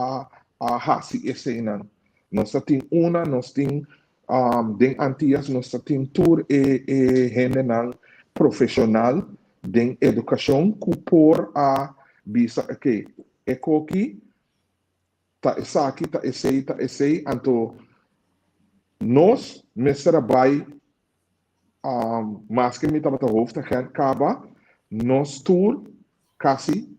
Speaker 3: a hasi eseinan. Nos ta tin una, nos tin um, den Antias nos ta tin tur e e hendenan profeshonal den edukashon ku por a bisa oké, e koki ta esaki, ta esei, ta esei, anto nos mester a bai Um, maske mi tabata hoofdagent kaba, nos tur kasi,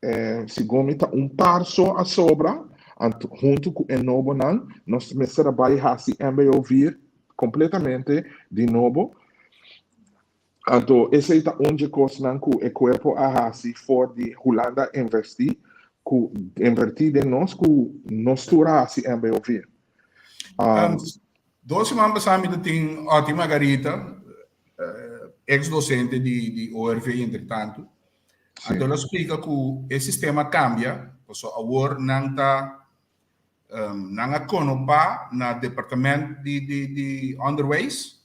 Speaker 3: eh, segun mi ta un par so a sobra, ant huntu ku e nobonan, nos mester a bai hasi MBO 4 kompletamente di nobo. Anto esei ta un dje kosnan ku e kuerpo a hasi for di Hulanda invertí, ku invertí den nos ku nos tur a hasi MBO 4.
Speaker 2: Um, Dos siman pasá mi ta tin Otty Margarita, ex docente di di ORV entretanto. Anto el a splika ku e sistema a kambia, pasobra awor nan ta nan a konopá na departement di di di onderwijs,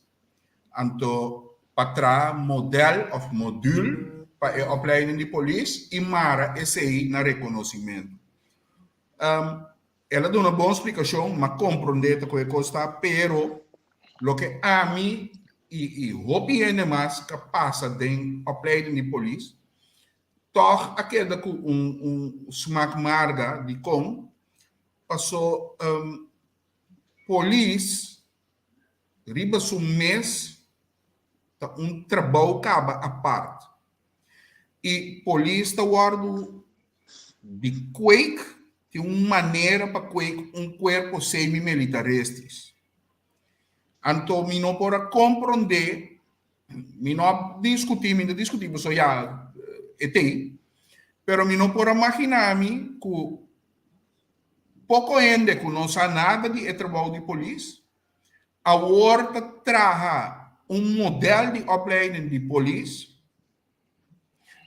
Speaker 2: anto pa traha modèl òf modul pa e opleiding di polis i mara esei na rekonosimentu. El a duna bon splikashon, m'a komprondé ta ku e kos ta, pero loke ami i i hopi hende mas ka pasa den opleiding di polis, tòg a keda ku un un smak marga dikon, paso polis riba su mes ta un trabou kaba apart i polis ta wòrdu di kweek tin un manera pa kweek un kuerpo semi-militaristis. Anto mi no por a komprondé, mi no a diskutí, mi no diskutí pasobra ya e tei, pero mi no por a maginá mi ku poko hende ku no sa nada di e trabou di polis awor ta traha un modèl di opleiding di polis.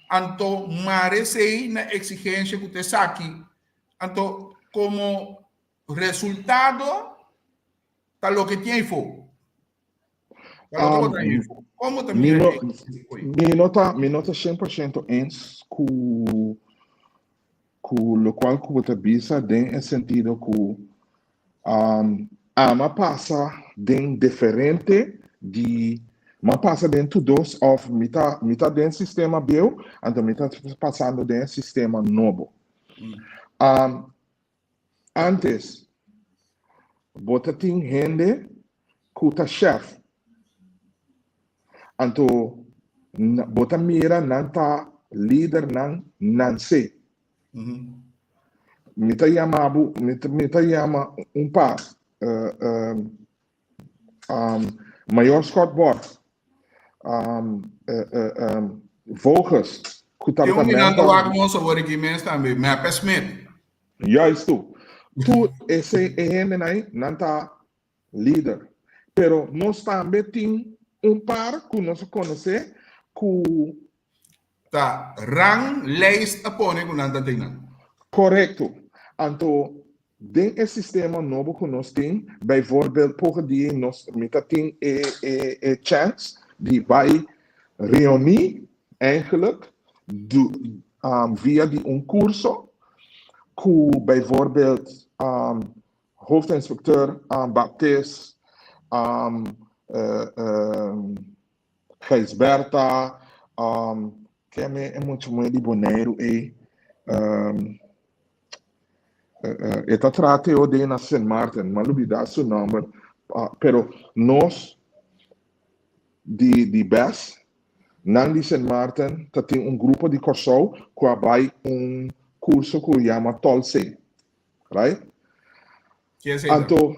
Speaker 2: Anto mara esei na eksigensia ku ta esaki. Anto komo resultado ta loke tin eifo. Ta loke bo ta eifo. Kon bo ta mira e
Speaker 3: koi? Mi no ta mi no ta 100% eens ku ku lokual ku bo ta bisa den e sentido ku Ama pasa den diferente di m'a pasa den tur dos of mi ta mi ta den sistema bieu anto mi ta pasando den e sistema nobo. Antes bo ta tin hende ku ta shef anto bo ta mira nan ta lidernan nan se. Mi ta yama bo, mi ta, mi ta yama un par. Uh, um, um, Mayor Scott Borg, um, uh, uh, um, Voges, ku
Speaker 2: Tin
Speaker 3: tabata
Speaker 2: un mirando
Speaker 3: mentor.
Speaker 2: wak nos awor aki mes tambe, Mepe Smith.
Speaker 3: Juist toe. Tur esei e hendenan ei, nan ta lider. Pero nos tambe tin un par ku nos a konosé ku.
Speaker 2: Ta rang lijst a pone ku nan ta tin nan.
Speaker 3: Korekto. Anto den e sistema nobo ku nos tin, bijvoorbeeld poco dia nos mi ta tin e e e chèns di bai reuní eigenlijk du via di un kurso ku bijvoorbeeld hoofdinspecteur Baptist, Gijsbertha, ken e mucha muhé di Boneiru ei, e ta traha TOD na Sint Maarten, m'a lubidá su nòmber, pero nos di di bes, nan di Sint Maarten ta tin un grupo di Kòrsou ku a bai un kurso ku yama Tolsee. Right?
Speaker 2: Ki esei ta?
Speaker 3: Anto,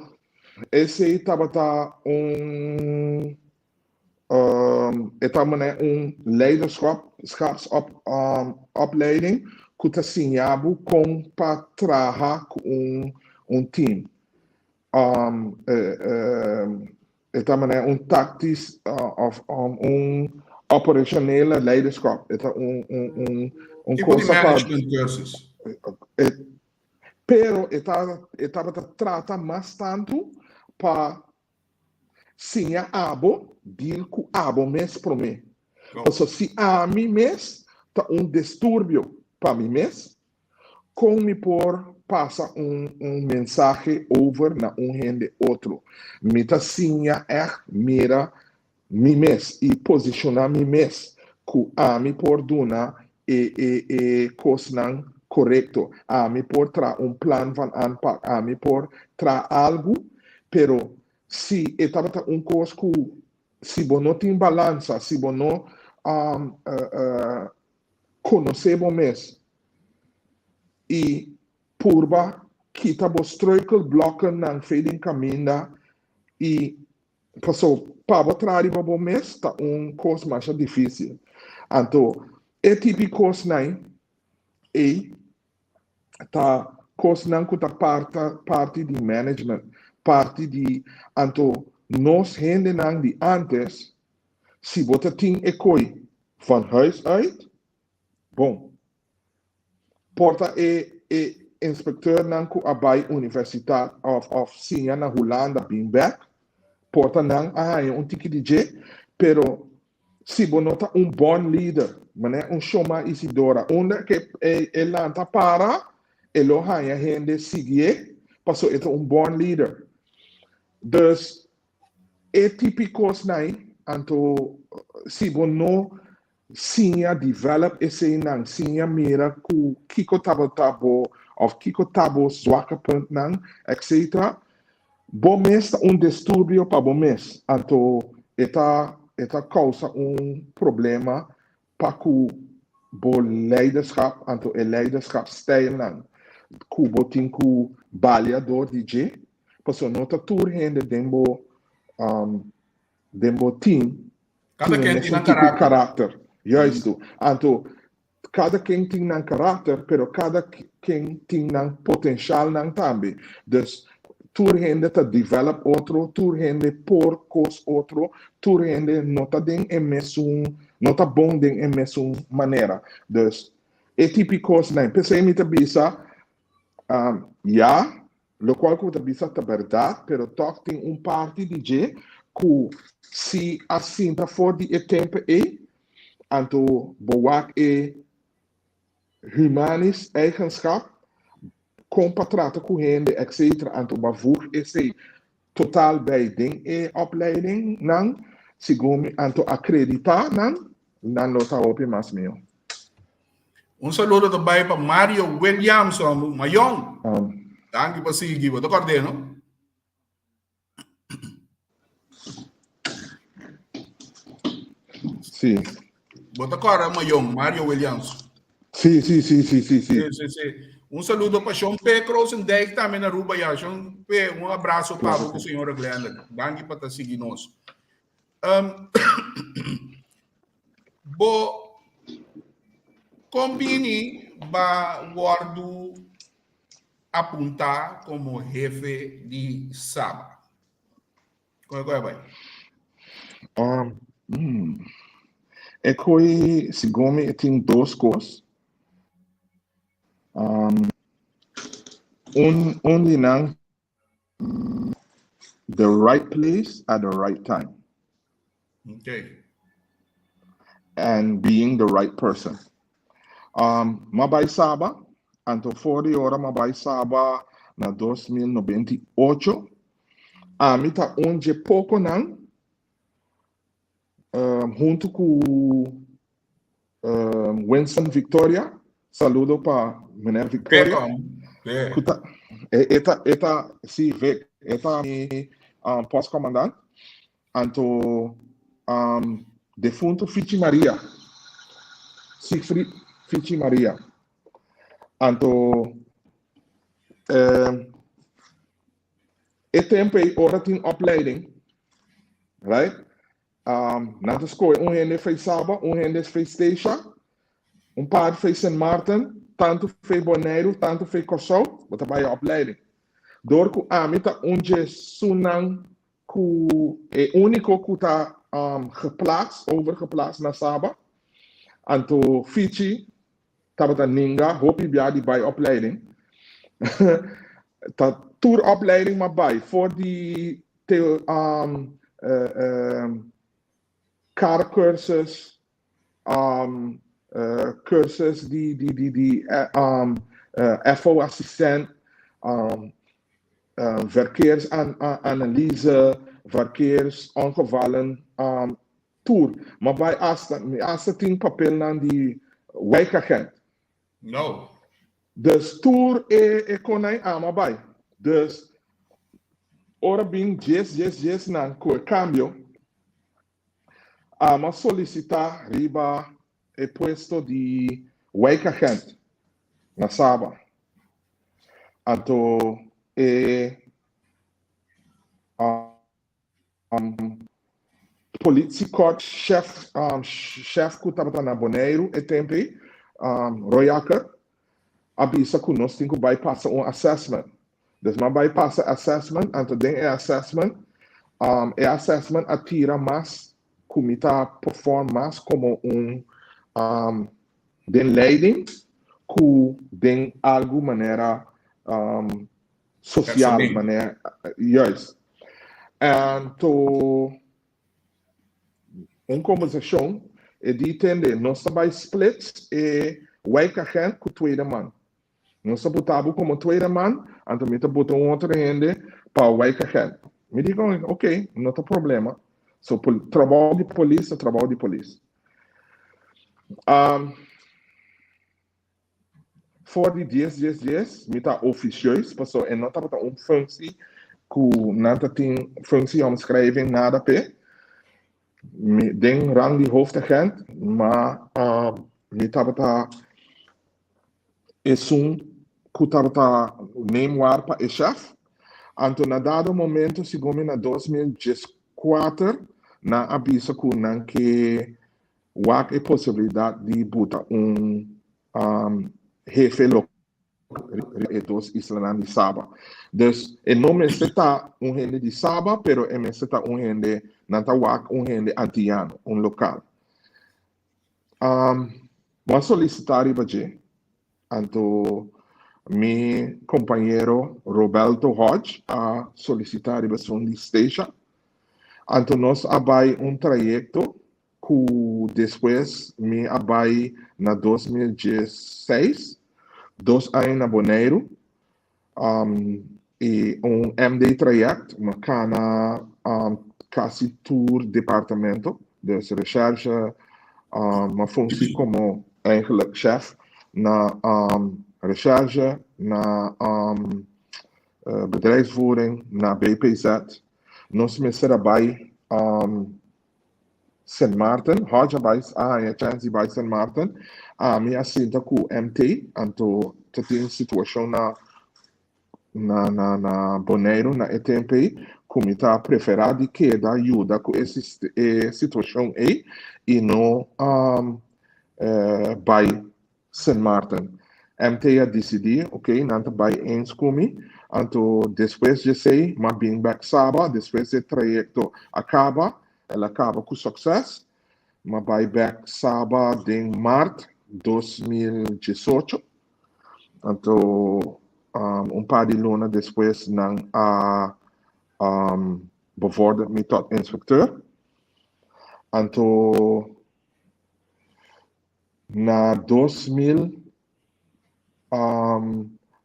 Speaker 3: esei tabata un, um, e ta manera un leiderschap, schapsop, um, opleiding ku ta siña bo kon pa traha ku un, un team. Um, e, e, e ta manera un tactisch, uh, of um, un operationele leiderschap. E ta un, un, un, un
Speaker 2: Tipo di
Speaker 3: cosa pa
Speaker 2: management cursus.
Speaker 3: E, pero e ta e tabata trata mas tantu pa siña abo deal ku abo mes promé. Pasobra si ami mes ta un disturbio pa mi mes, kon mi por pasa un un mensahe over na un hende otro? Mi ta siña ègt mira mi mes i posishoná mi mes ku ami por duna e e e kosnan korekto, ami por traha un plan van aanpak, ami por traha algu, pero si e tabata un kos ku si bo no tin balansa, si bo no konosé bo mes i purba kita bo struikelblokkennan fe den kaminda i Paso pa bo traha riba bo mes ta un kos masha difísil. Anto e tipi kosnan ei ta kosnan ku ta parta parti di management, parti di anto nos hendenan di ántes si bo ta tin e koi van huis uit, bon. Por ta e e inspecteurnan cu a bay universitat of of siña na Hulanda bin bek, por ta nan a haña un tiki di dje, pero si bo no ta un bon lider, manera un Shoma Isidora, unda ke e e lanta para, e lo haña hende siguié, paso e ta un bon lider. Dus e tipi kosnan ei, anto si bo no Siña develop eseinan, siña mira ku kiko tabata bo of kiko ta bo zwakke puntnan etc. Bo mes ta un disturbio pa bo mes, anto e ta e ta kousa un problema pa ku bo leiderschap, anto e leiderschapstijlnan ku bo tin ku balia dor di dje, pasobra no ta tur hende den bo den bo team
Speaker 2: Kada
Speaker 3: tin e
Speaker 2: ken tin
Speaker 3: mesun
Speaker 2: nan
Speaker 3: tipo
Speaker 2: karakter.
Speaker 3: karakter. Juistu. Anto, kada ken tin nan karakter, pero kada ken tin nan potenshalnan tambe. Dus, tur hende ta develop otro, tur hende por kos otro, tur hende no ta den e mesun, no ta bon den e mesun manera. Dus, e tipi kosnan. P'esei mi ta bisa, ya, Lokual ku bo ta bisa ta bèrdat, pero tòg tin un parti di dje ku si a sinta for di e tempu ei, anto bo wak e humanis eigenschap, kon pa trata ku hende etc. Anto bo a voeg esei total bij den e opleidingnan, segun mi, anto akreditá nan, nan lo ta hopi mas mihó.
Speaker 2: Un saludo ta bai pa Mario Williamson, Mayon. Danki pa sigui, bo ta kòrd'é, no?
Speaker 3: Sí.
Speaker 2: Bo ta kòrda Mayon, Mario Williams.
Speaker 3: Sí, sí, sí, sí, sí, sí.
Speaker 2: Sí, sí, sí. Un saludo pa Shon P. Krosendijk tambe na Aruba ya. Shon P, un abrazo pa bo ku señora Glenda. Danki pa ta sigui nos. Um, bo kon bini ba wòrdu apuntá komo hefe di Saba? Kon e koe a bai?
Speaker 3: E koe segun mi e tin dos kos. Un di nan the right place at the right time. And being the right person. M'a bai Saba, anto for di ora m'a bai Saba na 2098, ami ta un dje poconan hunto cu Winston Victoria, saludo pa meneer Victoria. Ku ta, e, e ta, e ta, si, Vic, e ta mi postcommandant. Anto um, defunto Fichi Maria, Siegfried Fichi Maria. Anto eh, e tempo ei ora tin opleiding, right? Nan ta skohe un hende fei Saba, un hende fei Statia, un par fei Sint Maarten, tantu fei Boneiru, tantu fei Kòrsou, bo ta bai e opleiding. Dor ku ami ta un dje sunan ku e úniko ku ta geplaats, overgeplaatst na Saba, anto Fichi tabata ninga hopi bia di bai opleiding. Ta tur opleiding m'a bai, for di te car cursus, cursus di di di di FO assistent, verkeersanalyse, verkeersongevallen, tur. M'a bai hasta, mi hasta tin papelnan di wijkagent.
Speaker 2: No.
Speaker 3: Dus tur e e konai ama bai. Dus ora bin djes djes djes nan ku e kambio, ama solisitá riba e puesto di wijkagent na Saba. Anto e Politiekorps chef chef ku tabata na Boneiru e tempu ei, Royakker, a bisa ku nos tin ku bai pasa un assessment. Dus mi a bai pasa assessment, anto den e assessment, e assessment a tira mas ku mi ta perform mas komo un den leiding ku den algu manera Social manera, juist. Anto un conversacion e di tende nos ta bay splits e wijkagent cu tweede man. Nos ta buta bo como tweede man, anto mi ta buta un otro hende pa wijkagent. Mi di con ok, no ta problema. So trabou di polis ta trabou di polis. For di dies dies dies mi ta oficieus paso e no tabata un functie cu nan ta tin functieomschrijving nada p'e. Mi den rang di hoofdagent ma mi tabata esun cu tabata neem waar pa e chef. Anto na dado momento segun mi na 2014 nan a bisa cu nan ke Wak e posibilidat di buta un hefe lokal riba e dos islanan di Saba. Dus e no mester ta un hende di Saba, pero e mester ta un hende, nan ta wak un hende antiyano, un lokal. Bo a solisitá riba dje, anto mi kompañero Robelto Hodge a solisitá riba esun di Statia. Anto nos a bai un trayekto ku despues mi a bai na 2016, dos aña na Boneiru, i un MD traject, mi a kana kasi tur departamento, dus recherche, mi a fungi komo eigenlijk chef na recherche, na bedrijfsvoering, na BPZ. Nos mester a bai Sint Maarten, Hodge a bai a haña chèns di bai Sint Maarten. Ami a sinta ku MT, anto ta tin situashon na na na na Boneiru na e tempu ei ku mi ta preferá di keda yuda ku e e situashon ei i no bai Sint Maarten. MT a disidí, ok, nan ta bai eens ku mi, anto despues di esei m'a bin bèk Saba, despues e trayekto a kaba, el a kaba ku sukses, m'a bai bèk Saba den mart 2018, anto un par di luna despues nan a bevorderd mi tot inspecteur, anto Na 2000,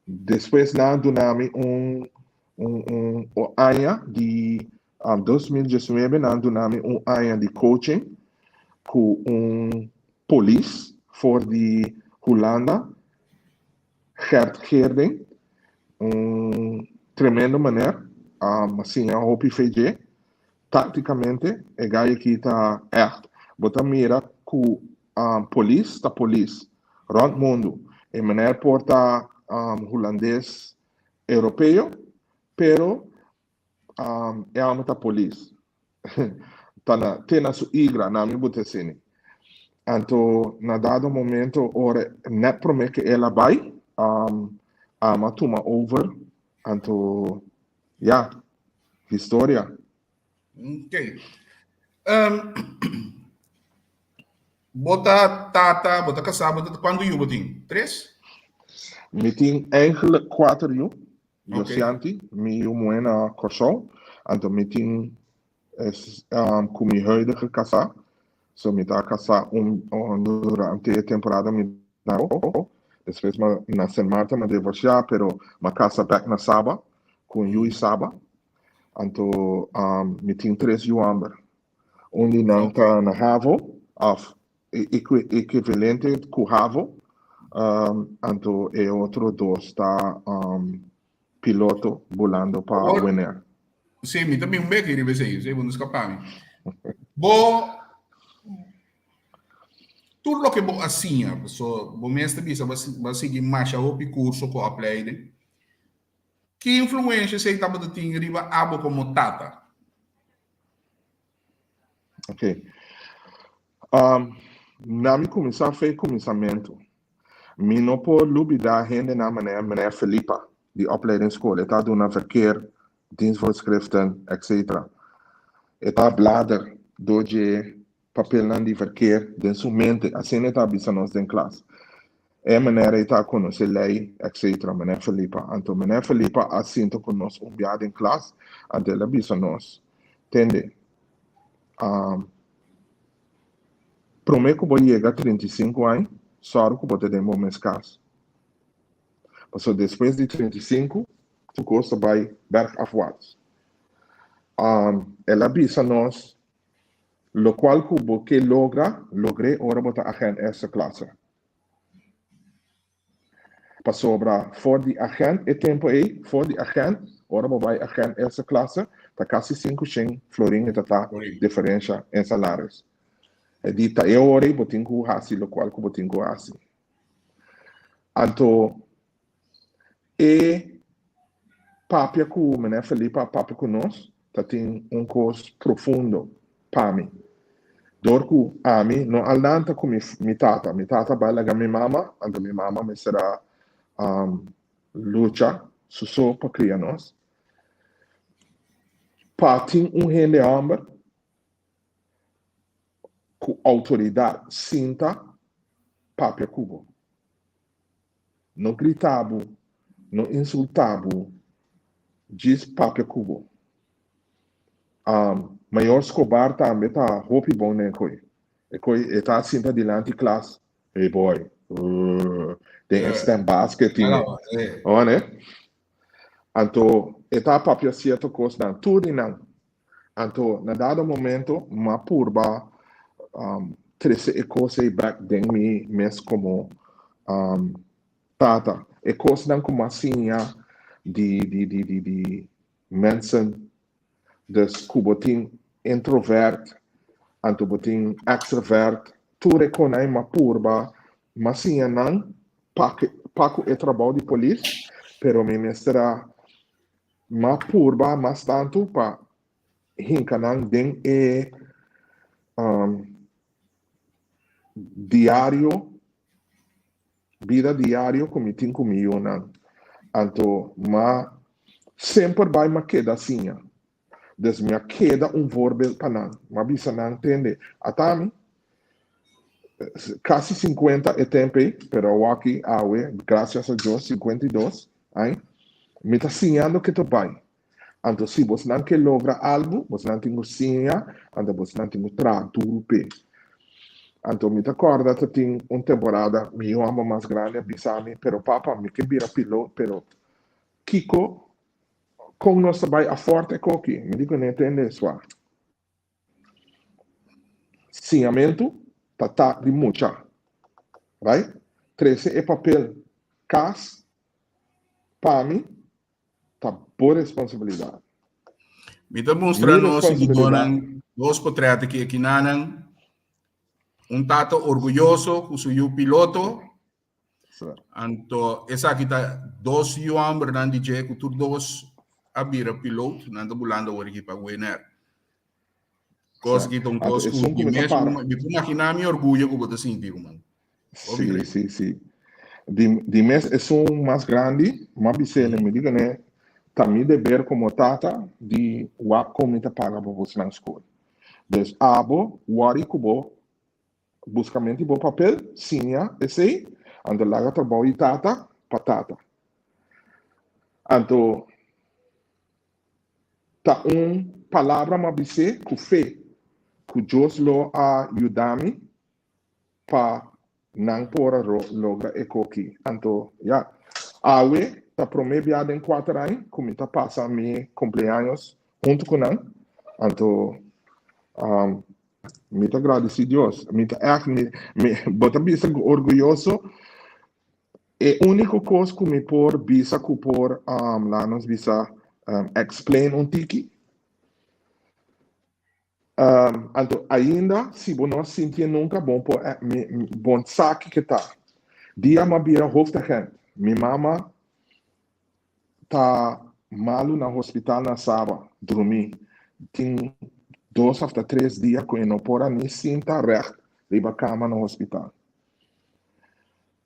Speaker 3: despues nan a duna mi un un un aña di 2019 nan a duna mi un aña di coaching ku un polis for di Hulanda, Gert Geerding, un tremendo meneer, a siña hopi fe dje. Tácticamente e gai aki ta ègt. Bo ta mira ku polis ta polis rònt mundu. E meneer por ta hulandes europeo, pero e hòmber ta polis. Ta na te na su igra, na mi bo ta esini. Anto na dado momento ora nèt promé ku el a bai, ami a tuma over. Anto ya, historia.
Speaker 2: Ok. Um, bo ta tata, bo ta kasá, bo ta kuantu yu bo tin? Tres?
Speaker 3: Mi tin eigenlijk kuater yu. Josianti, mi yu muhé na Kòrsou. Anto mi tin es, um, ku mi huidige kasá. So mi ta kasá un, un durante e temporada mi ta Despues ma na Sint Maarten ma divorsiá, pero ma kasa bèk na Saba ku un yu i Saba. Anto um, mi tin tres yu hòmber. Un di nan ta na havo, òf ekivalente ku havo, um, anto e otro dos ta um, piloto bulando pa Winair.
Speaker 2: Sí, mi ta bin un beki riba esei, esei bo no skapa mi. Bo tur loke bo a siña, paso bo mes ta bisa bo a sigui masha hopi kurso ku opleiding. Ki influensha esei tabata tin riba abo komo tata?
Speaker 3: Ok. Na mi kuminsá fe kuminsamentu. Mi no por lubidá hendenan manera meneer Felipa di opleidingsschool. E ta duna verkeer, dienstvoorschriften, etc. E ta blader door dje papelnan di verkeer den su mente. Asina e ta bisa nos den klas. E manera ei ta konosé lei, etc. Meneer Felipa. Anto meneer Felipa a sinta ku nos un bia den klas, anto el a bisa nos, Tende, promé ku bo yega 35 aña, sòru ku bo ta den bo mes kas. Pasobra despues di 35, tur kos ta bai bergafwaarts. El a bisa nos, Lokual ku bo ke logra, logr'é ora bo ta agent eerste klasse. Pasobra for di agent e tempu ei, for di agent, ora bo bai agent eerste klasse, ta kasi 500 florin e ta ta diferensha en salaris. E di ta e ora ei bo tin ku hasi lokual ku bo tin ku hasi. Anto e papia ku meneer Felipe a papia ku nos ta tin un kos profundo pa mi. Dor ku ami no a lanta ku mi mi tata. Mi tata bai laga mi mama, anto mi mama mester a lucha su so pa kria nos. Pa tin un hende hòmber ku outoridat sinta papia ku bo. No grita bo, no insulta bo, djis papia ku bo. Um, Mayor Scobar tambe ta hopi bon den e koi. E koi e ta sinta dilanti klas, hey boy, uh, den e stem bas ke tin e. Oh, ne? Anto e ta papia sierto kosnan, tur di nan. Anto na dado momento m'a purba um, trese e kos ei bek den mi mes komo um, tata. E kosnan ku m'a siña di di di di di mensen, dus ku bo tin introvert, anto bo tin extrovert, tur e konai m'a purba, m'a siña nan pa pa ku e trabou di polis, pero mi mester a m'a purba mas tantu pa hinka nan den e um, diario. Bida diario ku mi tin ku mi yunan. Anto m'a semper bai m'a keda siña. Dus mi a keda un voorbeeld pa nan. M'a bisa nan, Tende, ata mi, kasi sinkuenta e temp ei, pero awaki, awe, grasias a Dios, 52 aña, mi ta siñando ke ta bai. Anto si bosnan ke logra algu, bosnan tin ku siña, anto bosnan tin ku traha duru p'e. Anto mi ta kòrda ta tin un temporada mi yu hòmber mas grandi a bisa mi, Pero papa, mi ke bira pilot, pero kiko, kon nos ta bai afòrt e koki? Mi di kuné, Tende, swa. Siñamentu ta ta di mucha, right? Trese e papel kas pa mi ta bo responsabilidat.
Speaker 2: Mi ta mustra nos seguidornan dos potret aki akinanan. Un tata orguyoso ku su yu piloto. Anto esaki ta dos yu hombernan di dje ku tur dos a bira pilot. Nan ta bulando awor aki pa Winair. Kos ki ta un kos ku mi mes mi por imaginá mi orguyo ku bo ta sinti, ruman.
Speaker 3: Sí, sí, sí. Di, di mes esun mas grandi, m'a bis'é, mi di kuné, ta mi deber komo tata di wak kon mi ta paga pa bosnan skol. Dus abo wòri ku bo buskamentu di bo papel, siña esei, anto laga trabou di tata pa tata. Anto Ta un palabra m'a bis'é ku fe ku Dios lo a yuda mi pa nan por a logra e koki. Anto, ya, awe ta promé bia den kuater aña ku mi ta pasa mi kumpleaños huntu ku nan. Anto, mi ta gradisí Dios. Mi ta ègt, mi, mi, bo ta bisa ku orguyoso. E úniko kos ku mi por bisa ku por, laga nos bisa, explain un tiki. Anto ainda si bo no a sintié nunka, bo por, bo sa kiko ta. Dia mi a bira hoofdagent, mi mama ta malu na hospital na Saba, drumí. Tin dos òf ta tres dia ku e no por a ni sinta règt riba kama na hospital.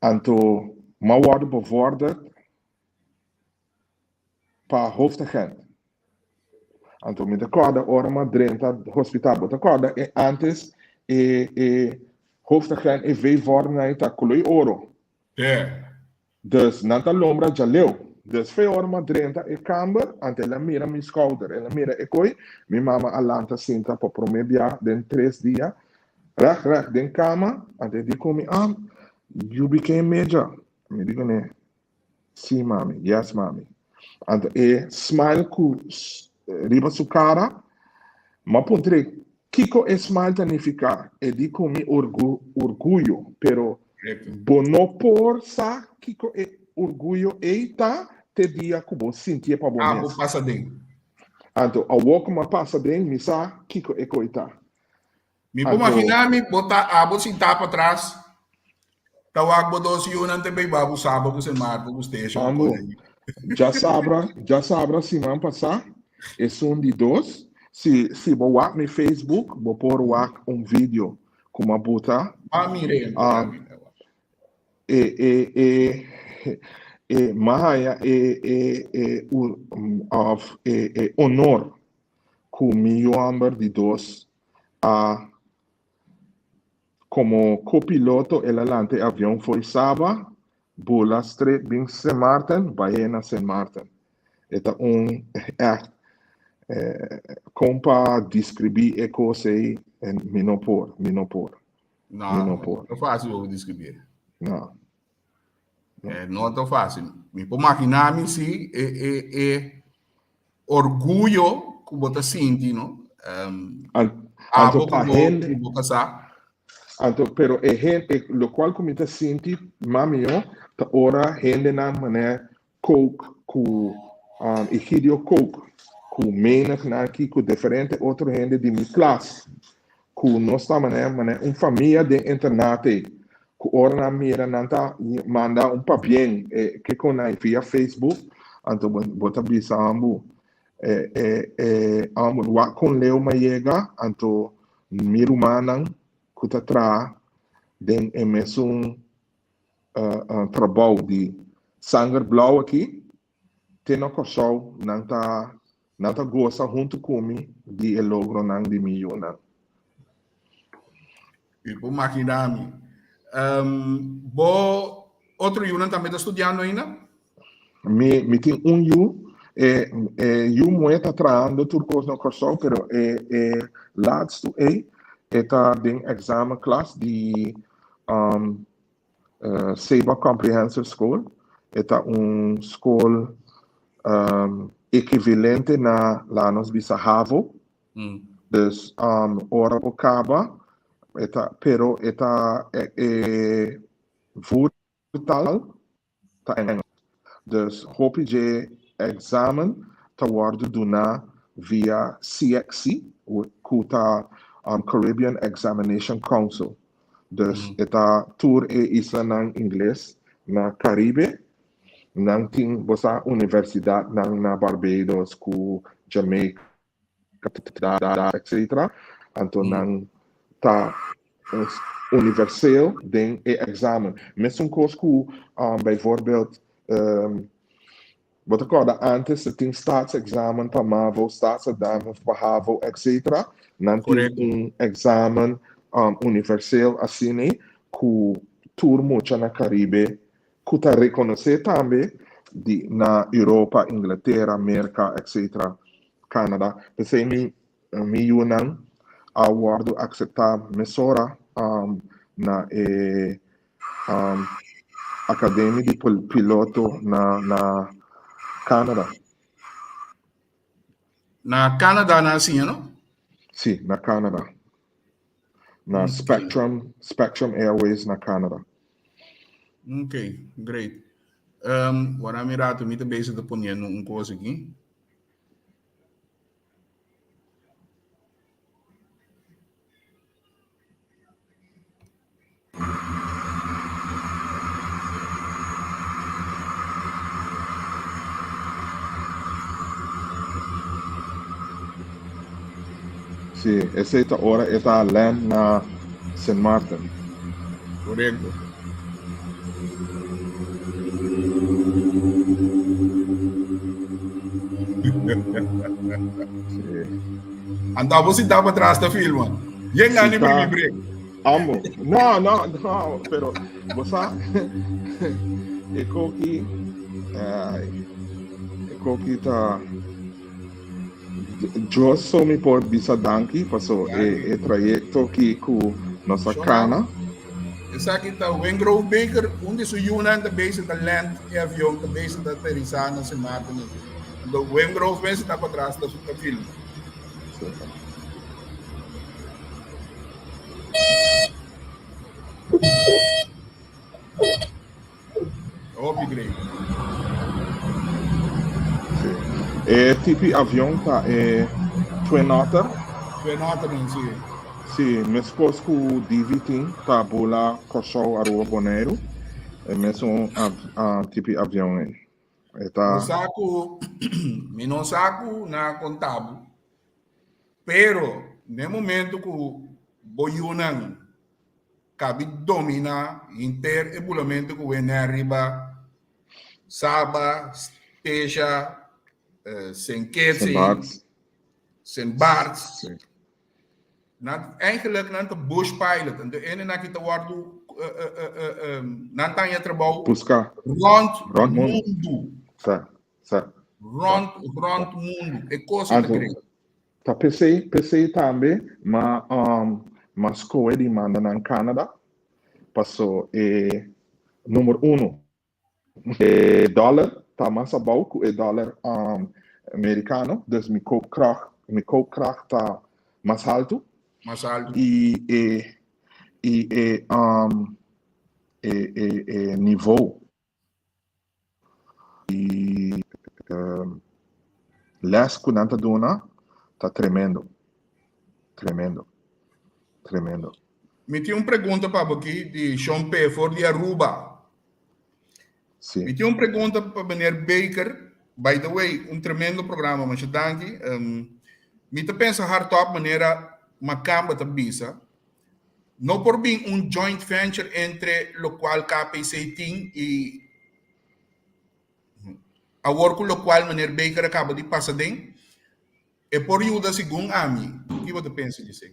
Speaker 3: Anto m'a wòrdu bevorderd pa hoofdagent. Anto mi ta kòrda ora m'a drenta hospital, bo ta kòrda e antes e e hoofdagent e V-vormnan ta koloi oro. Dus nan ta lombra djaleu. Dus fe ora m'a drenta e kamber, anto el a mira mi skouder, el a mira e koi, mi mama a lanta sinta pa promé bia den tres dia, règt règt den kama, anto e di ku mi, Ah, you became major. Mi di kuné, Sí, mami, yes, mami. Anto e smile ku riba su kara, m'a puntr'é kiko e smile ta nifiká. E di ku mi orguyo, pero bo no por sa kiko e orguyo ei ta te dia ku bo sintié pa bo mes.
Speaker 2: Abo pasa den.
Speaker 3: Anto awor ku m'a pasa den, mi sa kiko e koi ta.
Speaker 2: Mi por imaginá mi bo ta abo sintá patras ta wak bo dos yunan te bay babu Saba ku Sint Maarten ku station ku
Speaker 3: Ambo,
Speaker 2: kos ei.
Speaker 3: djasabra, djasabra siman pasá, esun di dos, si, si bo wak mi Facebook, bo por wak un video ku m'a buta.
Speaker 2: M'a mir'é,
Speaker 3: Ah,
Speaker 2: m'a mir'é.
Speaker 3: e, e, e, e, m'a haña e, e, e, u, òf e, e honor ku mi yu hòmber di dos a Komo kopiloto el a lanta e avion fo'i Saba, bula straight bin Sint Maarten, bai na Sint Maarten. E ta un ègt kon pa deskribí e kos ei mi no por, mi no por,
Speaker 2: No,
Speaker 3: mi no por.
Speaker 2: No ta fásil pa bo deskribí.
Speaker 3: No.
Speaker 2: No ta fásil. Mi por maginá mi si e e e orguyo ku bo ta sinti, no?
Speaker 3: Anto
Speaker 2: Abo
Speaker 3: pa
Speaker 2: ku bo
Speaker 3: hende,
Speaker 2: ku bo kasá.
Speaker 3: anto pero e hende, lokual ku mi ta sinti mas mihó ta ora hendenan manera Coke ku Egidio Coke ku menig nan aki ku diferente otro hende di mi klas ku nos ta manera manera un famia den internat ei ku ora nan mira nan ta manda un pabien e kiko nan via Facebook anto bo bo ta bisa ambu e e e ambu wak kon leu mi a yega anto mi rumannan ku ta traha den e mesun. trabou di sanger blou aki te na Kòrsou nan ta nan ta gosa huntu ku mi di e logronan di mi yunan.
Speaker 2: Mi por magina mi. Bo otro yunan tambe ta studiando ainda?
Speaker 3: Mi mi tin un yu, e e yu muhé ta trahando tur kos na Kòrsou, pero e e laatste ei e ta den examenklas di Saba Comprehensive School. E ta un skol ekivalente na laga nos bisa havo. Dus ora bo kaba e ta pero e ta e voertaal ta Engels. Dus hopi dje examen ta wòrdu duná via CXC, ku ta Caribbean Examination Council. Dus e ta tur e islanan ingles na Caribe. Nan tin bo sa universidatnan na Barbados ku Jamaica, etc. Anto nan ta universeel den e examen. Mesun kos ku bijvoorbeeld bo ta kòrda antes ta tin staatsexamen pa mavo, staatsexamen pa havo, etc. Nan tin un examen universeel asina ku tur mucha na Caribe ku ta rekonosé tambe di na Europa, Inglatera, Merka, etc. Canada. P'esei mi mi yunan a wòrdu akseptá mesora na e akademia di piloto na na Canada.
Speaker 2: Na Canada nan a siña, no?
Speaker 3: Sí, na Canada. Na Spectrum, Spectrum Airways na Canada.
Speaker 2: Ok, great. Um, wara mi rato, mi ta bezig ta poniendo un kos aki.
Speaker 3: Sí, esei ta ora e ta land na Sint Maarten.
Speaker 2: Korekto.
Speaker 3: Sí.
Speaker 2: Anto abo sintá pa tras ta filma. Yen
Speaker 3: Si
Speaker 2: ani
Speaker 3: ta
Speaker 2: primi break.
Speaker 3: Amo. No, no, no, pero bo sa e koki ai, e koki ta Dios so mi por bisa danki paso e e trayecto ki ku nos a kana.
Speaker 2: Esaki ta Wingrove Baker, un di su yunan ta bezig ta land e avion, ta bezig ta aterisa na Sint Maarten. Anto Wingrove mes ta patras ta ta filma. Hopi great.
Speaker 3: Sí. E tipi avion ta e Twin Otter.
Speaker 2: Twin Otter nan, sí.
Speaker 3: Sí, meskos ku DV tin ta bula Kòrsou, Aruba, Boneiru. E mesun tipi avion ei. E ta.
Speaker 2: Mi sa ku, mi no sa ku nan a konta bo, pero n'e momento ku bo yunan kabi dominá henter e bulamentu ku wene riba Saba, Statia, Sint Kitts, Sint Barts. Nan eigenlijk nan ta bush pilot. Anto ene nan ki ta wordu nan ta haña trabou
Speaker 3: Buska.
Speaker 2: rond
Speaker 3: Rond mundu.
Speaker 2: mundu.
Speaker 3: Sa, sa.
Speaker 2: Rond, rond mundu. E kos ta
Speaker 3: Anto,
Speaker 2: great.
Speaker 3: Ta p'esei, p'esei tambe m'a m'a skohe di manda nan Canada, paso e number uno, e dollar ta mas abou ku e dollar merikano, dus mi koopkracht, mi koopkracht ta mas haltu.
Speaker 2: Mas haltu.
Speaker 3: I e i e e e e nivo di les ku nan ta duna ta tremendo, tremendo, tremendo.
Speaker 2: Mi tin un pregunta pa bo aki di Shon P. for di Aruba.
Speaker 3: Sí.
Speaker 2: Mi tin un pregunta pa meneer Baker. By the way, un tremendo programa, masha danki. Mi ta pensa hardop manera Makamba ta bisa. No por bin un joint venture entre locual KPC tin y awor cu locual meneer Baker a caba di pasa den? E por yuda segun ami. Ki bo ta pensa di esey?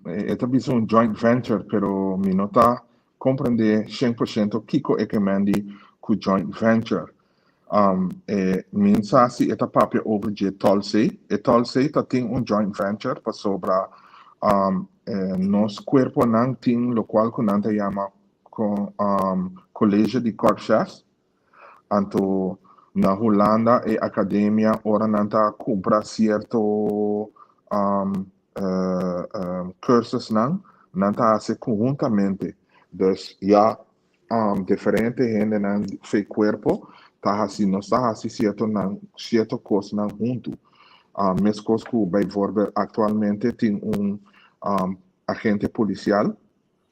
Speaker 3: E ta bisa un joint venture, pero mi no ta comprende 100% kico e ke men di cu joint venture. E mi sa si e ta papia over dje Tolsey. E Tolsey ta tin un joint venture pasobra nos cuerponan tin locual cu nan ta yama College di Korpschefs. Anto na Hulanda e academia ora nan ta cumpra cierto cursusnan nan ta haci conhuntamente. Dus ya diferente hendenan fe cuerpo ta haci nos ta haci cierto nan cierto cosnan hunto. Mescos cu bijvoorbeeld actualmente tin un agente policial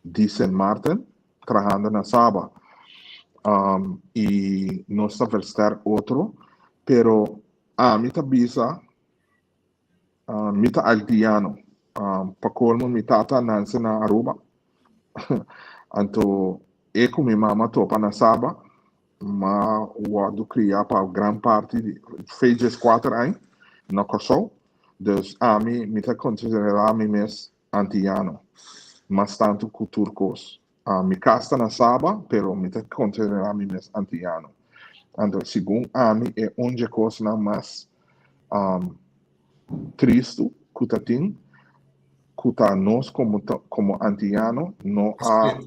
Speaker 3: di Sint Maarten trahando na Saba. Y nos ta versterk otro, pero ami ta bisa, mi ta Haitiano. Pa colmo mi tata nanse na Aruba. Anto e cu mi mama topa na Saba, m'a wordo cria pa gran parti di fe 14 aña na Kòrsou. Dus ami mi ta considera mi mes Antiano, mas tantu ku tur kos. Mi kas ta na Saba, pero mi ta konsiderá mi mes antiano. Anto, segun ami, e un dje kosnan mas tristu ku ta tin, ku ta nos komo komo antiano no a,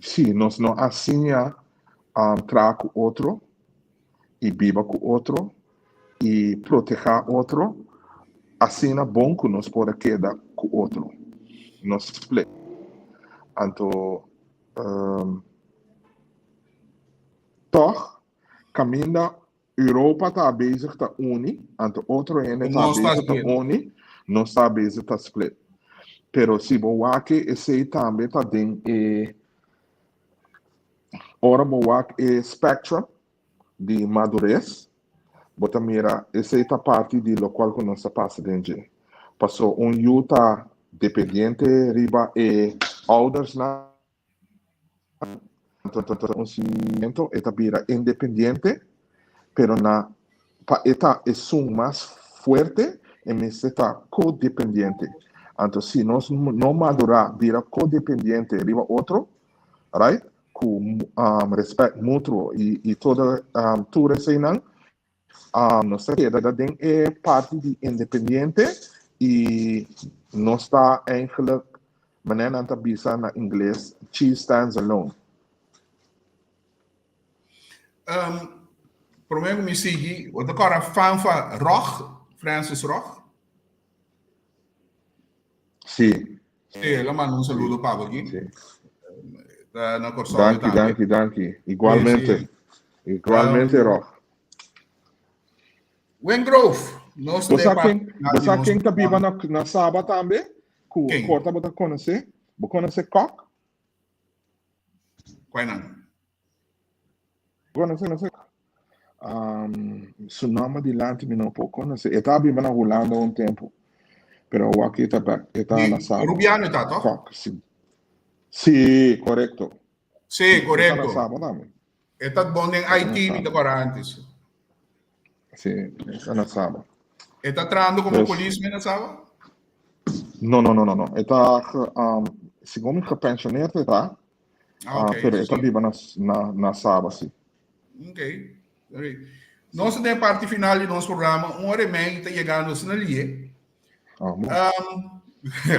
Speaker 3: sí, nos no a siña traha ku otro i biba ku otro i protehá otro asina bon ku nos por a keda ku otro. Nos split. Anto tòg kaminda Europa ta bezig ta uni, anto otro hende ta bezig ta uni, nos ta bezig ta split. Pero si bo wak esei tambe ta den e ora bo wak e spectrum di madures, bo ta mira esei ta parti di lokual ku nos ta pasa den dje. Paso un yu ta dependiente riba e oudersnan, un momento e ta bira independiente, pero na pa e ta esun mas fuerte e mester ta codependiente. Anto si nos no madura bira codependiente riba otro, right? Ku respect mutuo i todo tur eseinan, nos ta keda den e parti di independiente i nos ta eigenlijk, manera nan ta bisa na ingles, cheese stands alone.
Speaker 2: Promé ku mi sigui, bo ta kòrda Fanfa Rog, Francis Rog?
Speaker 3: Sí.
Speaker 2: Sí, el a manda un saludo pa bo aquí.
Speaker 3: Sí.
Speaker 2: Ta na Kòrsou
Speaker 3: Danki,
Speaker 2: tambe.
Speaker 3: danki, danki. Igualmente.
Speaker 2: Sí, sí.
Speaker 3: Igualmente, Rog.
Speaker 2: Wingrove, nos
Speaker 3: Bo
Speaker 2: de
Speaker 3: sa
Speaker 2: parte
Speaker 3: ken, bo
Speaker 2: di
Speaker 3: sa
Speaker 2: nos
Speaker 3: ken ta biba
Speaker 2: programa.
Speaker 3: na, na Saba tambe? Ku
Speaker 2: Ken?
Speaker 3: korta bo ta konosé? Bo konosé Kok?
Speaker 2: Kuai nan?
Speaker 3: Konosé, konosé. Um, su nòmber dilanti mi no por konosé. E ta biba na Hulanda un tempu. Pero awor aki e ta bek, e ta na
Speaker 2: Di
Speaker 3: Saba.
Speaker 2: Rubiano e ta, toch?
Speaker 3: Kok, sí. Sí, korekto.
Speaker 2: Sí,
Speaker 3: E ta na
Speaker 2: korekto.
Speaker 3: Saba tambe.
Speaker 2: E ta bon den
Speaker 3: E ta na
Speaker 2: IT, mi ta
Speaker 3: Saba.
Speaker 2: kòrda antes.
Speaker 3: Sí, e ta na Saba.
Speaker 2: E ta trahando komo
Speaker 3: Dus,
Speaker 2: polisman na Saba?
Speaker 3: no, no, no, no, no. E ta, ge, um, segun mi gepensioneerd e ta,
Speaker 2: Ah,
Speaker 3: ah,
Speaker 2: ok,
Speaker 3: pero e ta
Speaker 2: sí.
Speaker 3: biba na, na, na Saba, sí.
Speaker 2: Ok. Alright. Nos den parti final di nos programa, un hora y media ta llegando asina lié.
Speaker 3: Ah, bon.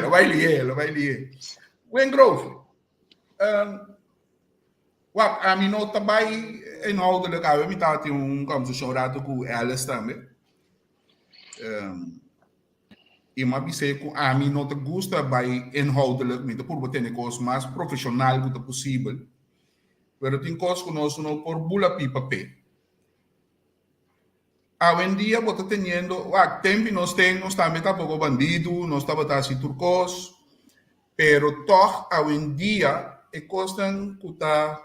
Speaker 2: Lo bai lié, lo bai lié. Wingrove, wak, ami no ta bai inhoudelijk awe, mi tabatin un conversacion rato cu Alice tambe. I m'a bis'é ku ami no ta gusta bai inhoudelijk, mi ta purba tene kos mas profeshonal ku ta posibel. Pero tin kos ku nos no por bula pipa p'e. Awendia bo ta teniendo, wak, tempi nos ten, nos tambe tabata bandidu, nos tabata hasi tur kos, pero tòg awendia e kosnan ku ta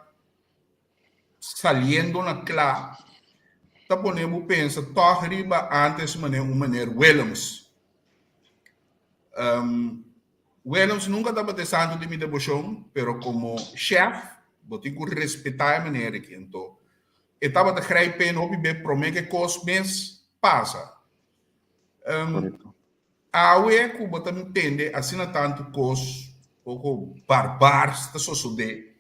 Speaker 2: saliendo na kla ta pone bo pensa tòg riba antes manera un meneer Willems. Willems nunka tabata e santu di mi deboshon, pero komo shèf bo tin ku respetá e meneer aki. Anto e tabata grijpen hopi be promé ku e kos mes pasa.
Speaker 3: Korekto.
Speaker 2: Awe ku bo ta tende asina tantu kos poko barbars ta sosodé.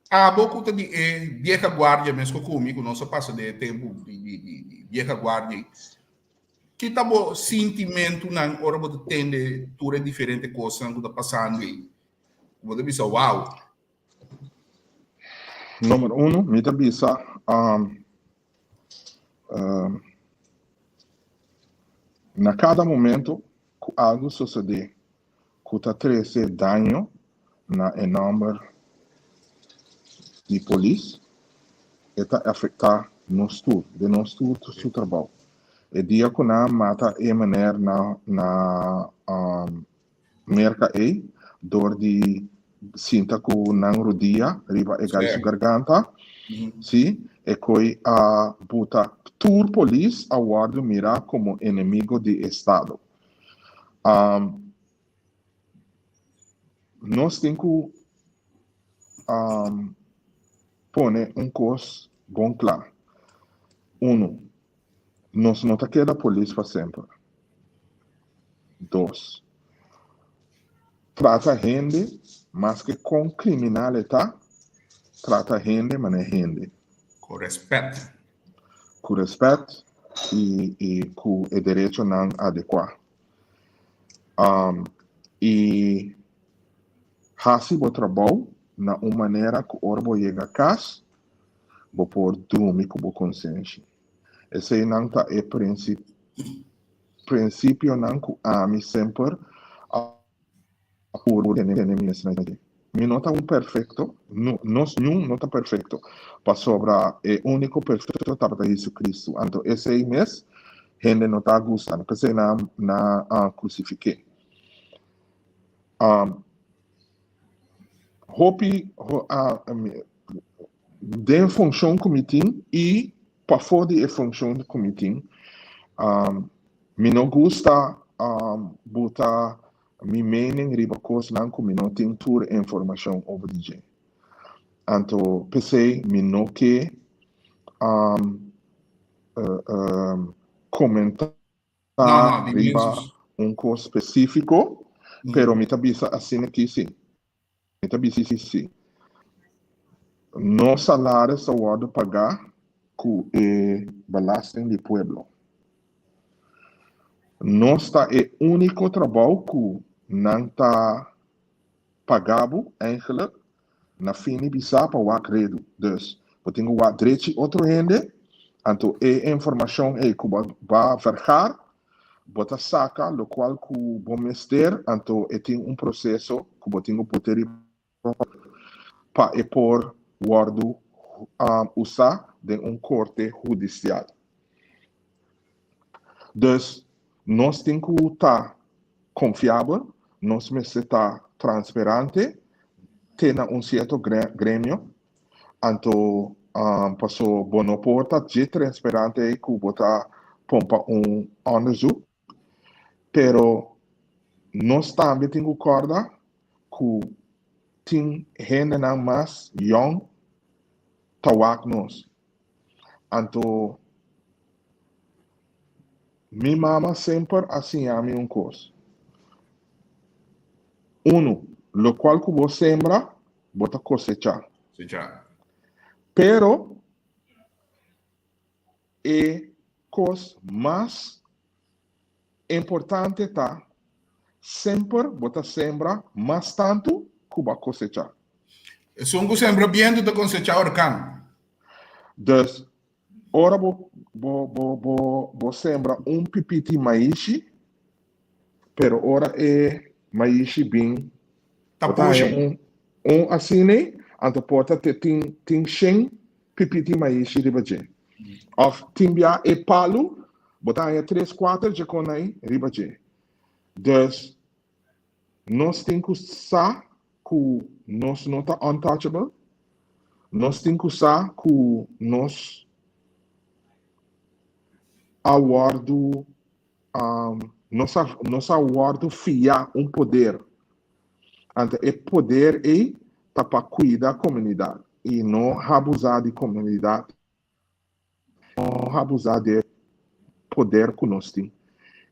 Speaker 2: Abo ku ta di e bieha guardia mes ku ku mi, ku nos a pasa den e tempu di di bieha guardia ei, ki ta bo sintimentunan ora bo ta tende tur e diferente kosnan ku ta pasando ei? Ku bo ta bisa, Wow!
Speaker 3: Number uno, mi ta bisa na kada momento ku algu sosodé ku ta trese daño na e nòmber di polis, e ta afektá nos tur, den nos tur su trabou. E dia ku nan a mata e meneer na na Merka ei dor di sinta ku nan rudia riba e gai su garganta, si, e koi a buta tur polis a wòrdu mirá komo enemigo di estado. Nos tin ku pone un kos bon kla. Unu, nos no ta keda polis pa semper. Dos, trata hende maske kon kriminal e ta, trata hende manera hende.
Speaker 2: Ku rèspèt.
Speaker 3: Ku rèspèt i i ku e derechonan adekuá. I hasi bo trabou na un manera ku ora bo yega kas bo por drumi ku bo konsenshi. Eseinan ta e prinsipionan ku ami semper a puru tene mi mes na dje. Mi no ta un perfekto, nos niun no ta perfekto, pasobra e úniko perfekto tabata JesuCristu, anto esei mes hende no ta gusta, p'esei nan a krusifik'é. Hopi den funshon ku mi tin i pafó di e funshon ku mi tin, mi no gusta buta mi mening riba kosnan ku mi no tin tur e informashon over di dje. Anto p'esei mi no ke komentá riba un kos spesífiko, pero mi ta bisa asina ki si. Mi ta bisa si. Nos salaris ta wòrdu pagá ku e belasting di pueblo. Nos ta e úniko trabou ku nan ta paga bo eigenlijk na fin di bisa pa wak redu. Dus, bo tin ku wak drechi otro hende, anto e informashon ei ku bo a vergar, Bo ta saka lokual ku bo mester, anto e tin un proseso ku bo tin ku pute riba pa e por wòrdu usá den un korte hudisial. Dus, nos tin ku ta konfiabel, nos mester ta transperante te na un sierto gremio, Anto paso bo no por ta dje transparante ei ku bo ta pompa un onderzoek, pero nos tambe tin ku kòrda ku tin hendenan mas yòn ta wak nos. Anto mi mama semper a siña mi un kos, Unu, lokual ku bo sembra, bo ta kosechá.
Speaker 2: Kosechá.
Speaker 3: Pero e kos mas importante ta semper bo ta sembra mas tantu ku bo a kosechá.
Speaker 2: Esun ku sembra bientu ta kosechá orkan.
Speaker 3: Dus, ora bo bo bo bo bo sembra un pipiti maishi, Pero ora e maishi bin,
Speaker 2: Ta
Speaker 3: bo ta haña
Speaker 2: pushi.
Speaker 3: un un asina, anto por ta te tin tin shen pipiti maishi riba dje. Of tin bia e palu, bo ta haña tres kuater dje konai riba dje. Dus nos tin ku sa ku nos no ta untouchable, nos tin ku sa ku nos a wòrdu. Nos a nos a wòrdu fiá un poder. Anto e poder ei ta pa kuida komunidat i no habuzá di komunidat, no habuzá di e poder ku nos tin.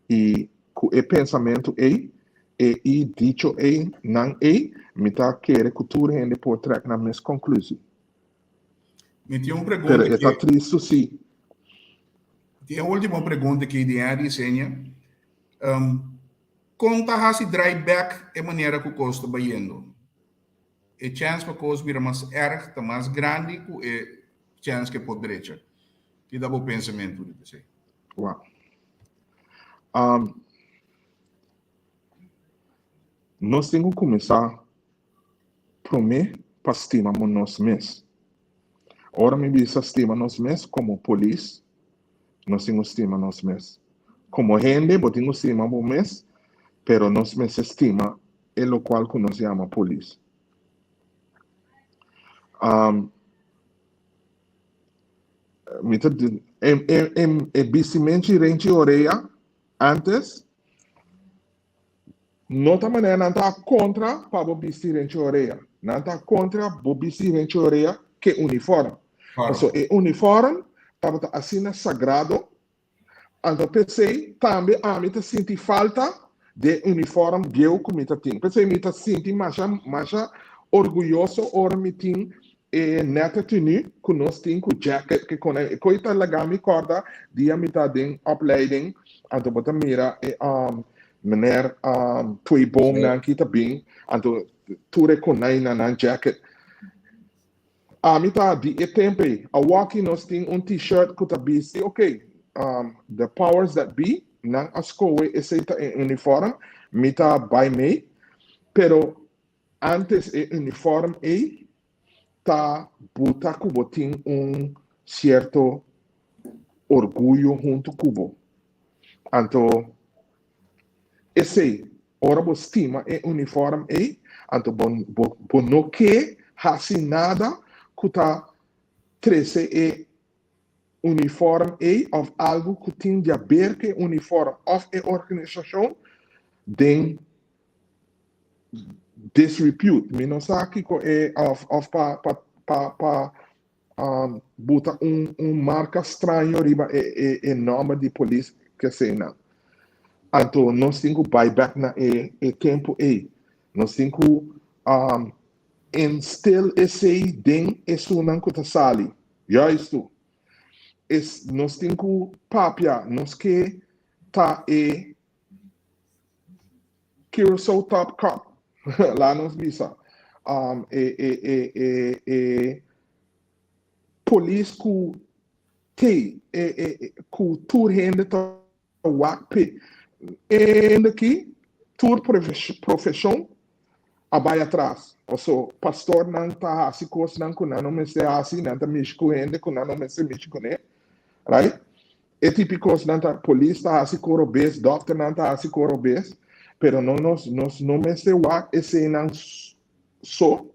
Speaker 3: I ku e pensamentu ei, e i dicho ei, nan ei, mi ta kere ku tur hende por trèk nan mes konklusi.
Speaker 2: Mi tin un pregunta
Speaker 3: Pero e ta tristu sí.
Speaker 2: Tin un último pregunta aki di Eddie Senia. Um, kon ta hasi draai back e manera ku kos ta bayendo? E chèns pa kos bira mas erg ta mas grandi ku e chèns ku e por drecha. Ki ta bo pensamentu riba esei?
Speaker 3: Wow. Um, nos tin ku kuminsá promé pa stima nos mes. Ora mi bisa stima nos mes komo polis, nos tin ku stima nos mes. Komo hende bo tin ku stima bo mes, pero nos mester stima e lokual ku nos yama polis. Um, mi ta e, e, e, e bistimenchi renchi orea antes No ta manera nan ta kontra pa bo bisti renchi orea. Nan ta kontra bo bisti renchi orea ke uniform. Paso e uniform tabata asina sagrado, anto p'esei tambe ami ta sinti falta de uniform bieu ku mi ta tin. P'esei mi ta sinti masha masha orguyoso ora mi tin E nète tenue ku nos tin ku jacket ke kona e koi ta laga mi kòrda dia mi ta den opleiding anto bo ta mira e meneer Tweeboomnan ki ta bin anto tur e konai na nan jacket. Ami ta di e tempu ei. Awoki nos tin un t-shirt ku ta bisti ok the powers that be nan a skohe esei ta e uniform mi ta bai mei pero Antes e uniform ei ta buta ku bo tin un sierto orguyo huntu ku bo. Anto esei, ora bo stima e uniform ei, anto bo bo bo no ke hasi nada ku ta trese e uniform ei òf algu ku tin di aber ku e uniform òf e organisashon den disrepute. Mi no sa kiko e òf òf pa pa pa pa um, buta un un marka straño riba e e e nòmber di polis keseinan. Anto nos tin ku bai bèk na e e tempu ei. Nos tin ku um, instil esei den esunnan ku ta sali. Juistu. Es nos tin ku papia, nos ke ta e Curaçao Top Cop, la nos bisa. Um, e, e, e, e, e polis ku te, e, e, e, ku tur hende ta wak p'e. Hende ki tur profeshon a bai atras. Paso pastornan ta hasi kosnan ku nan no mester hasi, nan ta mishi ku hende ku nan no mester mishi kuné, right? E tipo kosnan ta polis ta hasi kos robes, dòkternan ta hasi kos robes, pero no nos nos no mester wak eseinan so.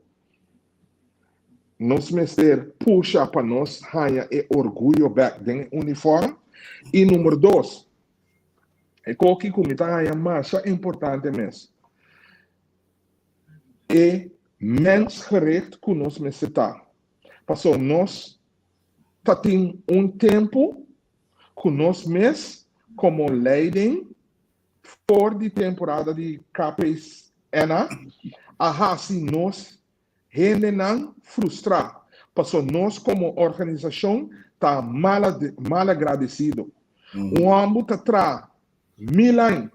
Speaker 3: Nos mester pusha pa nos haña e orguyo bèk den e uniform. I number dos, e koki ku mi ta haña masha importante mes, e mensgericht ku nos mester ta. Pasobra nos ta tin un tempu ku nos mes komo leiding for di temporada di KPNA a hasi nos hendenan frustrá paso nos komo organisashon ta malagradesido. Un hòmber ta traha mil aña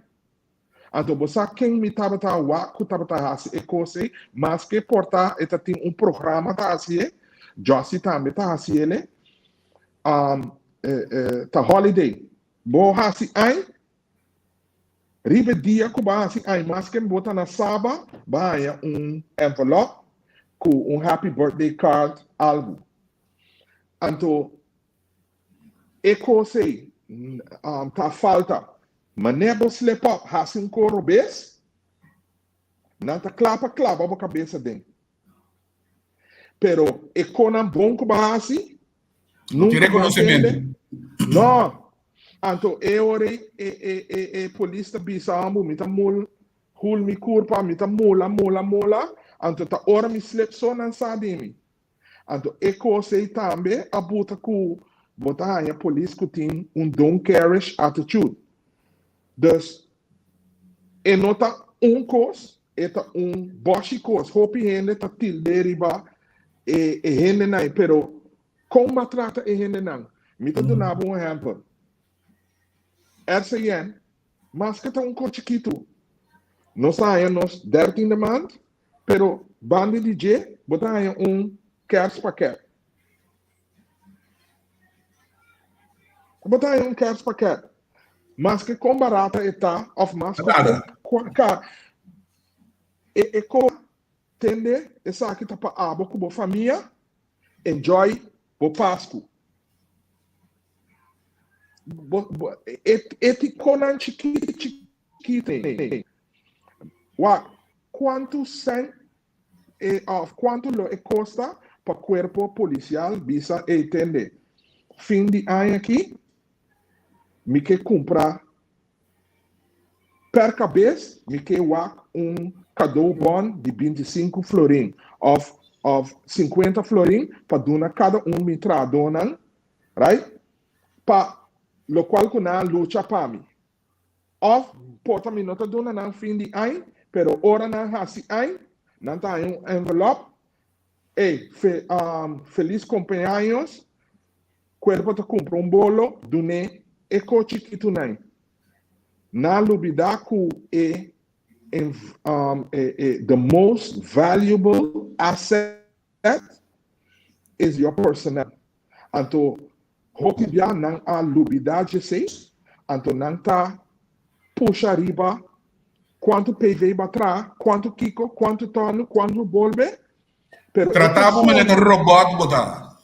Speaker 3: Anto bo sa ken mi tabata wak ku tabata hasi e kos ei? Maske por ta e ta tin un programa ta hasi e, Jossy tambe ta hasi ele, um, eh, eh, ta holiday. Bo hasi ai, riba e dia ku bo hasi ai, maske bo ta na Saba, bo haña un envelop ku un happy birthday card, algu. Anto E kos ei ta falta. Manera bo slip up, hasi un kos robes, nan ta kla pa klaba bo kabes aden. Pero e konan bon ku bo hasi,
Speaker 2: No tin
Speaker 3: nunka bo a tende.
Speaker 2: rekonosementu.
Speaker 3: No. Anto e ora ei e e e e polis ta bisa amo mi ta mul hul mi kurpa, mi ta mula mula mula, anto ta ora mi slip so nan sa di mi. Anto e kos ei tambe a buta ku bo ta haña polis ku tin un don't care-ish attitude. Dus e no ta un kos, e ta un bòshi kos. Hopi hende ta tilde riba e e hendenan ei, pero kon bo a trata e hendenan? Mi ta duna bo un ehèmpel. RCN, maske ta un kos chikitu, nos a haña nos dertiende maand, pero banda di dje bo ta haña un kerstpakket. Bo ta haña un kerstpakket. Maske kon barata e ta òf maske kon kar e e ko tende esaki ta pa abo ku bo famia enjoy bo pasku. Bo bo e e tin konan chikitu chikitu. Wak kuantu sèn e òf kuantu lo e kosta pa kuerpo polisial bisa ey tende fin di aña aki mi ke kumpra per kabes mi ke wak un kadoubòn di 25 florin òf òf 50 florin pa duna kada un mi trahadónan right pa lokual ku nan a lucha pa mi. Òf por ta mi no ta duna nan fin di añ, pero ora nan hasi añ, nan ta haña un envelòp, Ey, fe, felis kompleaños, kuerpo ta kumpra un bolo, dun'é e ko chikitu nan. Nan lubidá ku e, e, the most valuable asset is your personnel. Anto hopi bia nan a lubida djesei, anto nan ta pusha riba kuantu PV ba traha, kuantu kiko, kuantu tònu, kuantu bolbe, pero e
Speaker 2: Trata bo manera
Speaker 3: persona,
Speaker 2: robot bo ta.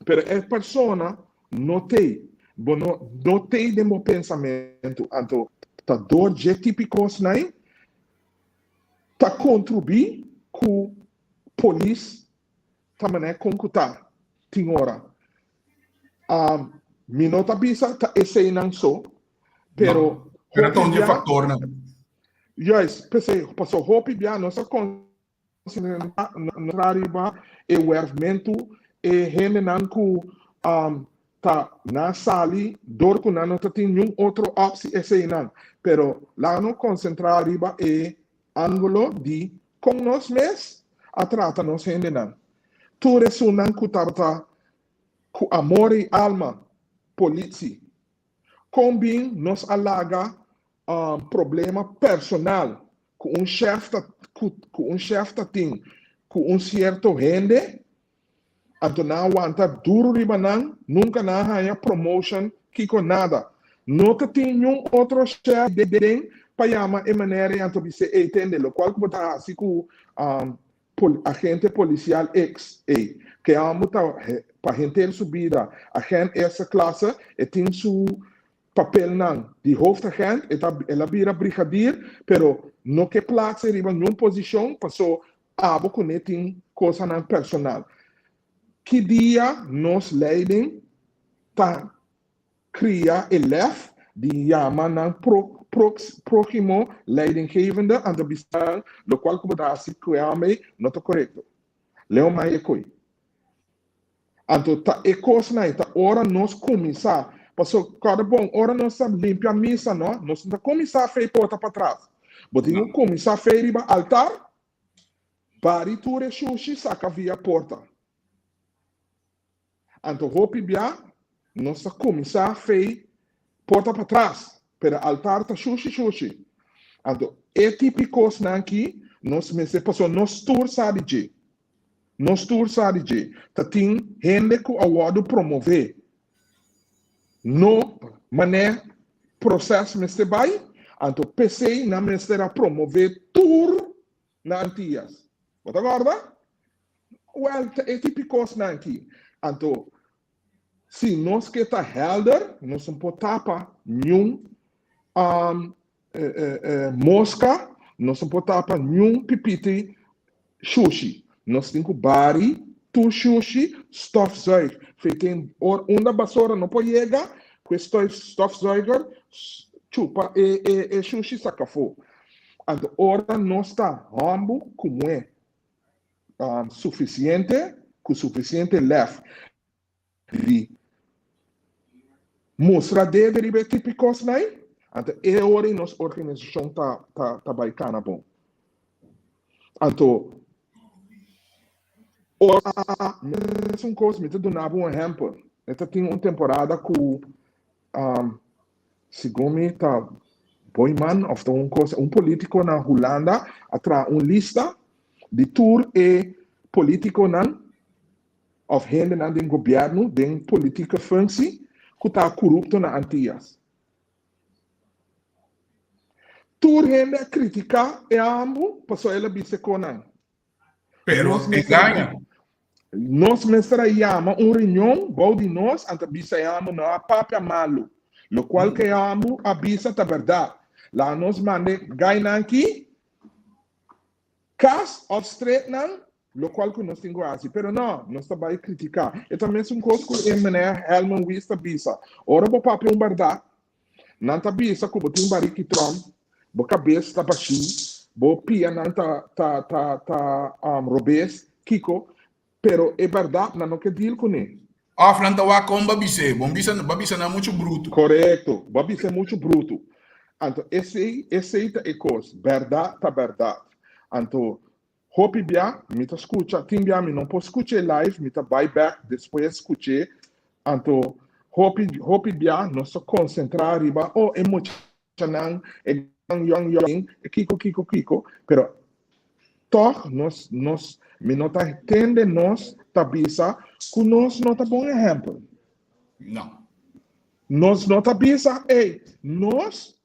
Speaker 3: pero e persona no t'ei, bo no no t'ei den bo pensamentu, anto ta dor dje tipi kosnan ta kontribuí ku polis Ta manera kon ku ta tin ora. Mi no ta bisa ta eseinan so, pero
Speaker 2: No, pero ta
Speaker 3: hopi
Speaker 2: un di e
Speaker 3: bia,
Speaker 2: faktornan.
Speaker 3: juist, p'esei, paso hopi bia nos a konsentrá riba e wèrfmentu, e hendenan ku ta na sali dor ku nan no ta tin niun otro opsi eseinan. Pero laga nos konsentrá riba e Ángulo di kon nos mes a trata nos hendenan. Tur esunnan ku tabata ku amor i alma politsi. Kon bin nos a laga problema personal ku un shèf ta ku un shèf ta tin ku un sierto hende Anto nan a wanta duru riba nan, nunka nan a haña promotion, kiko nada. No ta tin niun otro chef den pa yama e meneer ei anto bis'é, ey tende, lokual ku bo ta hasi ku agente polisial X ei, ke amo ta pa henter su bida agent eerste klasse, e tin su papelnan di hoofdagent, e ta el a bira brigadier, pero no ke plaats ei riba niun posishon paso Abo ku ne tin kosanan personal. Ki dia nos leiding ta kria e lef di yama nan próhimo leidinggevende anto bisa nan lokual ku bo ta hasi ku e hòmber ei no ta korekto. Leo mai e koi. Anto ta e kosnan ei ta ora nos kuminsá. Pasobra kòrda bon, ora nos ta limpia misa no, nos no ta kuminsá fei porta patras. Bo tin ku kuminsá fei riba altar, bari tur e shushi saka via porta. Anto hopi bia nos ta kuminsá fei porta patras, pero altar ta shushi shushi. Anto e tipi kosnan aki nos mester, pasobra nos tur sa di dje. Nos tur sa di dje. Ta tin hende ku a wòrdu promové. No manera proses mester bai, anto p'esei nan mester a promové tur na Antias. Bo ta kòrda? Wèl, ta e tipi kosnan aki. Anto, si nos ke ta hèlder, nos no por tapa niun Mosca, nos no por tapa niun pipiti shushi. Nos tin ku bari tur shushi, stofzuig. Fei unda basora no por yega, Ku e stofzuiger chupa e e e shushi saka afó. Anto ora nos ta hòmbu ku muhé sufisiente, ku sufisiente lèf di mustra dede riba e tipo kosnan ei, anto e ora ei nos organisashon ta ta ta bai kana bon. Anto ora mesun kos mi ta duna bo un ehèmpel, e ta tin un temporada ku segun mi ta Boyman òf ta un kos, un polítiko na Hulanda a traha un lista di tur e polítikonan òf hendenan den gobièrnu den politike functie ku ta korupto na Antias. Tur hende a kritiká e ambu pasobra el a bisa e konan.
Speaker 2: Pero
Speaker 3: Nos
Speaker 2: e
Speaker 3: mester a
Speaker 2: gaña.
Speaker 3: Nos mester a yama un reunion bou di nos anto bisa e ambu no a papia malu. Lokual ku e ambu a bisa ta bèrdat. Laga nos manda e gainan aki kas òf stretnan lokual ku nos tin ku hasi. Pero no, nos ta bai kritiká. E ta mesun kos ku e meneer Helman Wies ta bisa. Ora bo papia un bèrdat, nan ta bisa ku bo tin bariki tròm, bo kabes ta bashí, bo pianan ta ta ta ta robes, kiko. Pero e bèrdat nan no ke deal kuné.
Speaker 2: Òf nan ta wak kon bo a bis'é. Bo bisa, bo a bisa nan muchu brutu.
Speaker 3: Korekto, bo a bis'é muchu brutu. Anto esei, esei ta e kos. Bèrdat ta bèrdat. Anto Hopi bia mi ta skucha, tin bia mi no por skuch'é live, mi ta bai bek despues skuch'é. Anto hopi hopi bia nos ta konsentrá riba, oh e muchanan, e yòn yòn, e kiko kiko kiko, pero tòg nos nos mi no ta tende nos ta bisa ku nos no ta bon ehèmpel.
Speaker 2: No.
Speaker 3: Nos no ta bisa, ey, nos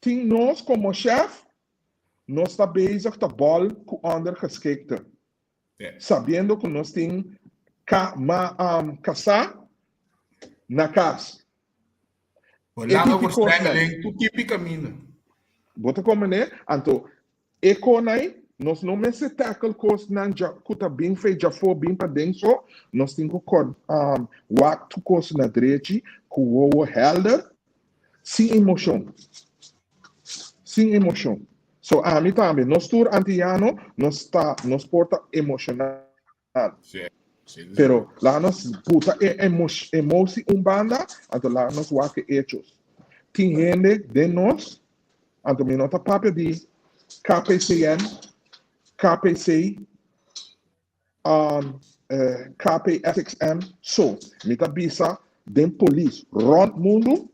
Speaker 3: tin nos komo shèf Nos ta bezig ta bòl ku ondergeschikte, sabiendo ku nos tin ka ma kasá na kas.
Speaker 2: Bo langa verstrengeling tur tipi kaminda.
Speaker 3: Bo ta komprendé? Anto e konai nos no mester tackle kosnan dja ku ta bin fe djafó bin paden so, nos tin ku kòr wak tur kos na drechi ku wowo hèlder Sin emoshon. Sin emoshon. So ami tambe, nos tur antiano, nos ta, nos por ta emoshonal.
Speaker 2: Sí, sí, sí.
Speaker 3: Pero laga nos buta e emosi un banda, anto laga nos wak e hechos. Tin hende den nos, anto mi no ta papia di KPCN, KPC, KPSXM so mi ta bisa den polis rond mundu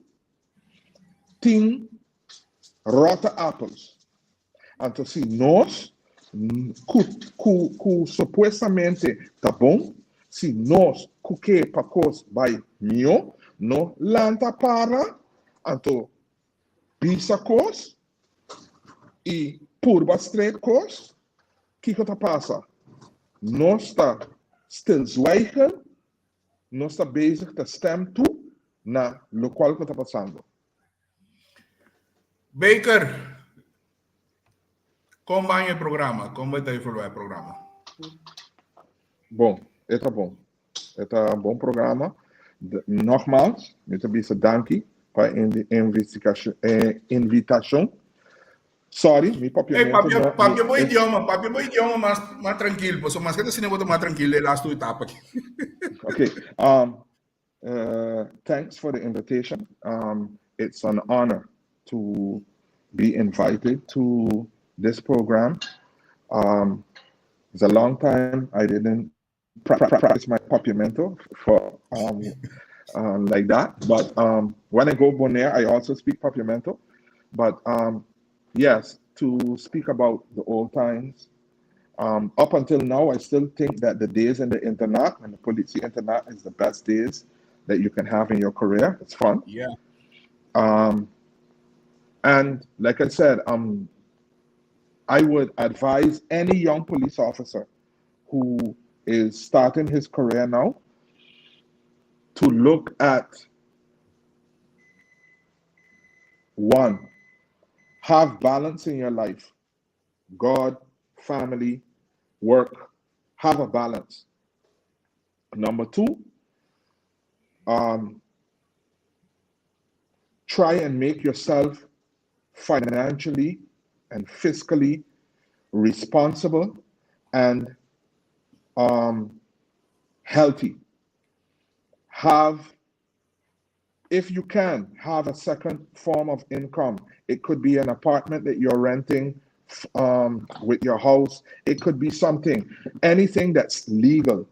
Speaker 3: tin rotte appels. Anto si nos ku ku ku supuestamente ta bon, si nos ku ke pa kos bai mihó, no lanta para anto bisa kos i purba streep kos, kiko ta pasa? Nos ta stilzwijgen, nos ta bezig ta stem toe na lokual ku ta pasando.
Speaker 2: Baker, kon bai e programa? Kon bai ta evaluá e programa?
Speaker 3: Bon, e ta bon. E ta un bon programa. Nogmaals, mi ta bisa danki pa e invitashon. Sorry, mi
Speaker 2: Hey,
Speaker 3: papiamento
Speaker 2: papia,
Speaker 3: no.
Speaker 2: papia bo idioma, papia bo idioma mas, mas tranquil. Paso mas que ta sine bo ta mas tranquil e laatste etapa aki.
Speaker 3: Okay. Thanks for the invitation. It's an honor to be invited to this program. It's a long time I didn't practice my papiamento for like that. But when I go Bonaire, I also speak papiamento. But yes, to speak about the old times. Up until now, I still think that the days in the internat and the police internat is the best days that you can have in your career. It's fun. And like I said, I would advise any young police officer who is starting his career now to look at one, have balance in your life. God, family, work, have a balance. Number two, Try and make yourself financially and fiscally responsible and healthy. Have, if you can, have a second form of income. It could be an apartment that you're renting with your house. It could be something, anything that's legal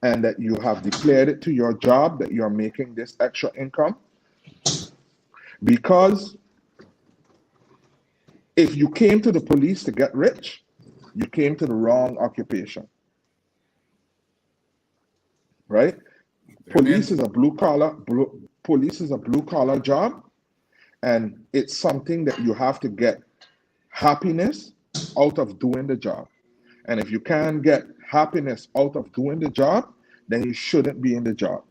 Speaker 3: and that you have declared it to your job that you're making this extra income. Because if you came to the police to get rich, you came to the wrong occupation. Right? Police is a blue collar blue, police is a blue collar job and it's something that you have to get happiness out of doing the job. And if you can't get happiness out of doing the job, then you shouldn't be in the job.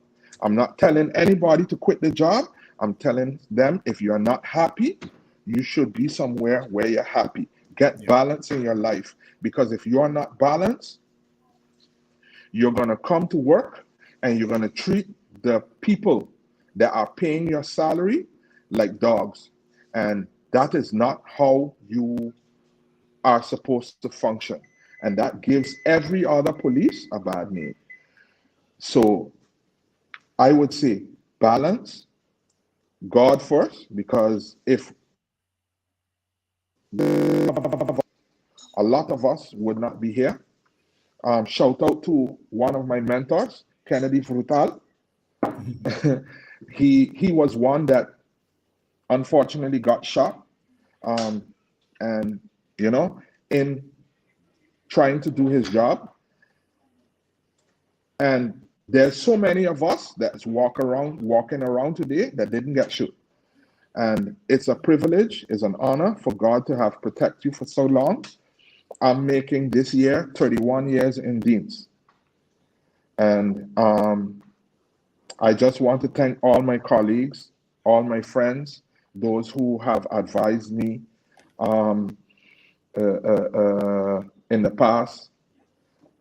Speaker 3: I'm not telling anybody to quit the job. I'm telling them if you're not happy, you should be somewhere where you're happy. Get balance in your life because if you're not balanced, you're going to come to work and you're going to treat the people that are paying your salary like dogs. And that is not how you are supposed to function. And that gives every other police a bad name. So I would say balance, God first, because if a lot of us would not be here. Shout out to one of my mentors, Kennedy Frutal. He was one that unfortunately got shot. And in trying to do his job. And there's so many of us that's walking around today that didn't get shot. And it's a privilege, it's an honor for God to have protected you for so long. I'm making this year 31 years in Deans. And I just want to thank all my colleagues, all my friends, those who have advised me in the past,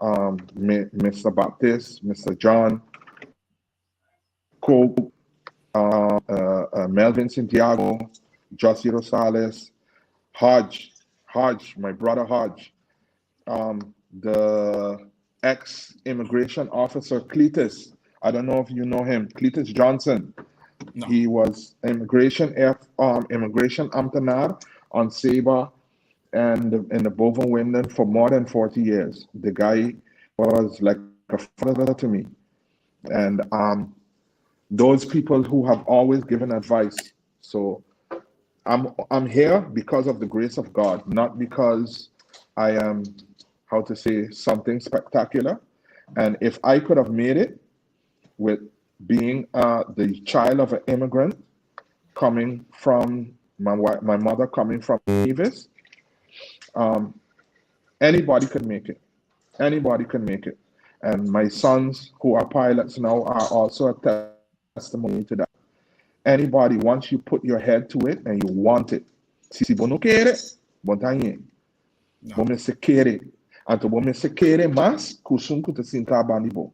Speaker 3: Mr. Baptist, Mr. John, Cope, Melvin Santiago, Jossie Rosales, Hodge, Hodge, my brother Hodge, the ex-immigration officer Cletus. I don't know if you know him, Cletus Johnson.
Speaker 2: No.
Speaker 3: He was immigration F, immigration ambtenaar on Saba and in the Bovenwinden for more than 40 years. The guy was like a father to me. And those people who have always given advice. So I'm here because of the grace of God, not because I am, how to say, something spectacular. And if I could have made it with being the child of an immigrant coming from my wife, my mother coming from Nevis, anybody could make it. Anybody can make it. And my sons who are pilots now are also a testimony to that. Anybody, once you put your head to it and you want it, si bo no kere, bo n' ta hañ'é.
Speaker 2: No.
Speaker 3: Bo mester kere. Anto bo mester kere mas ku esun ku ta sinta band'i bo.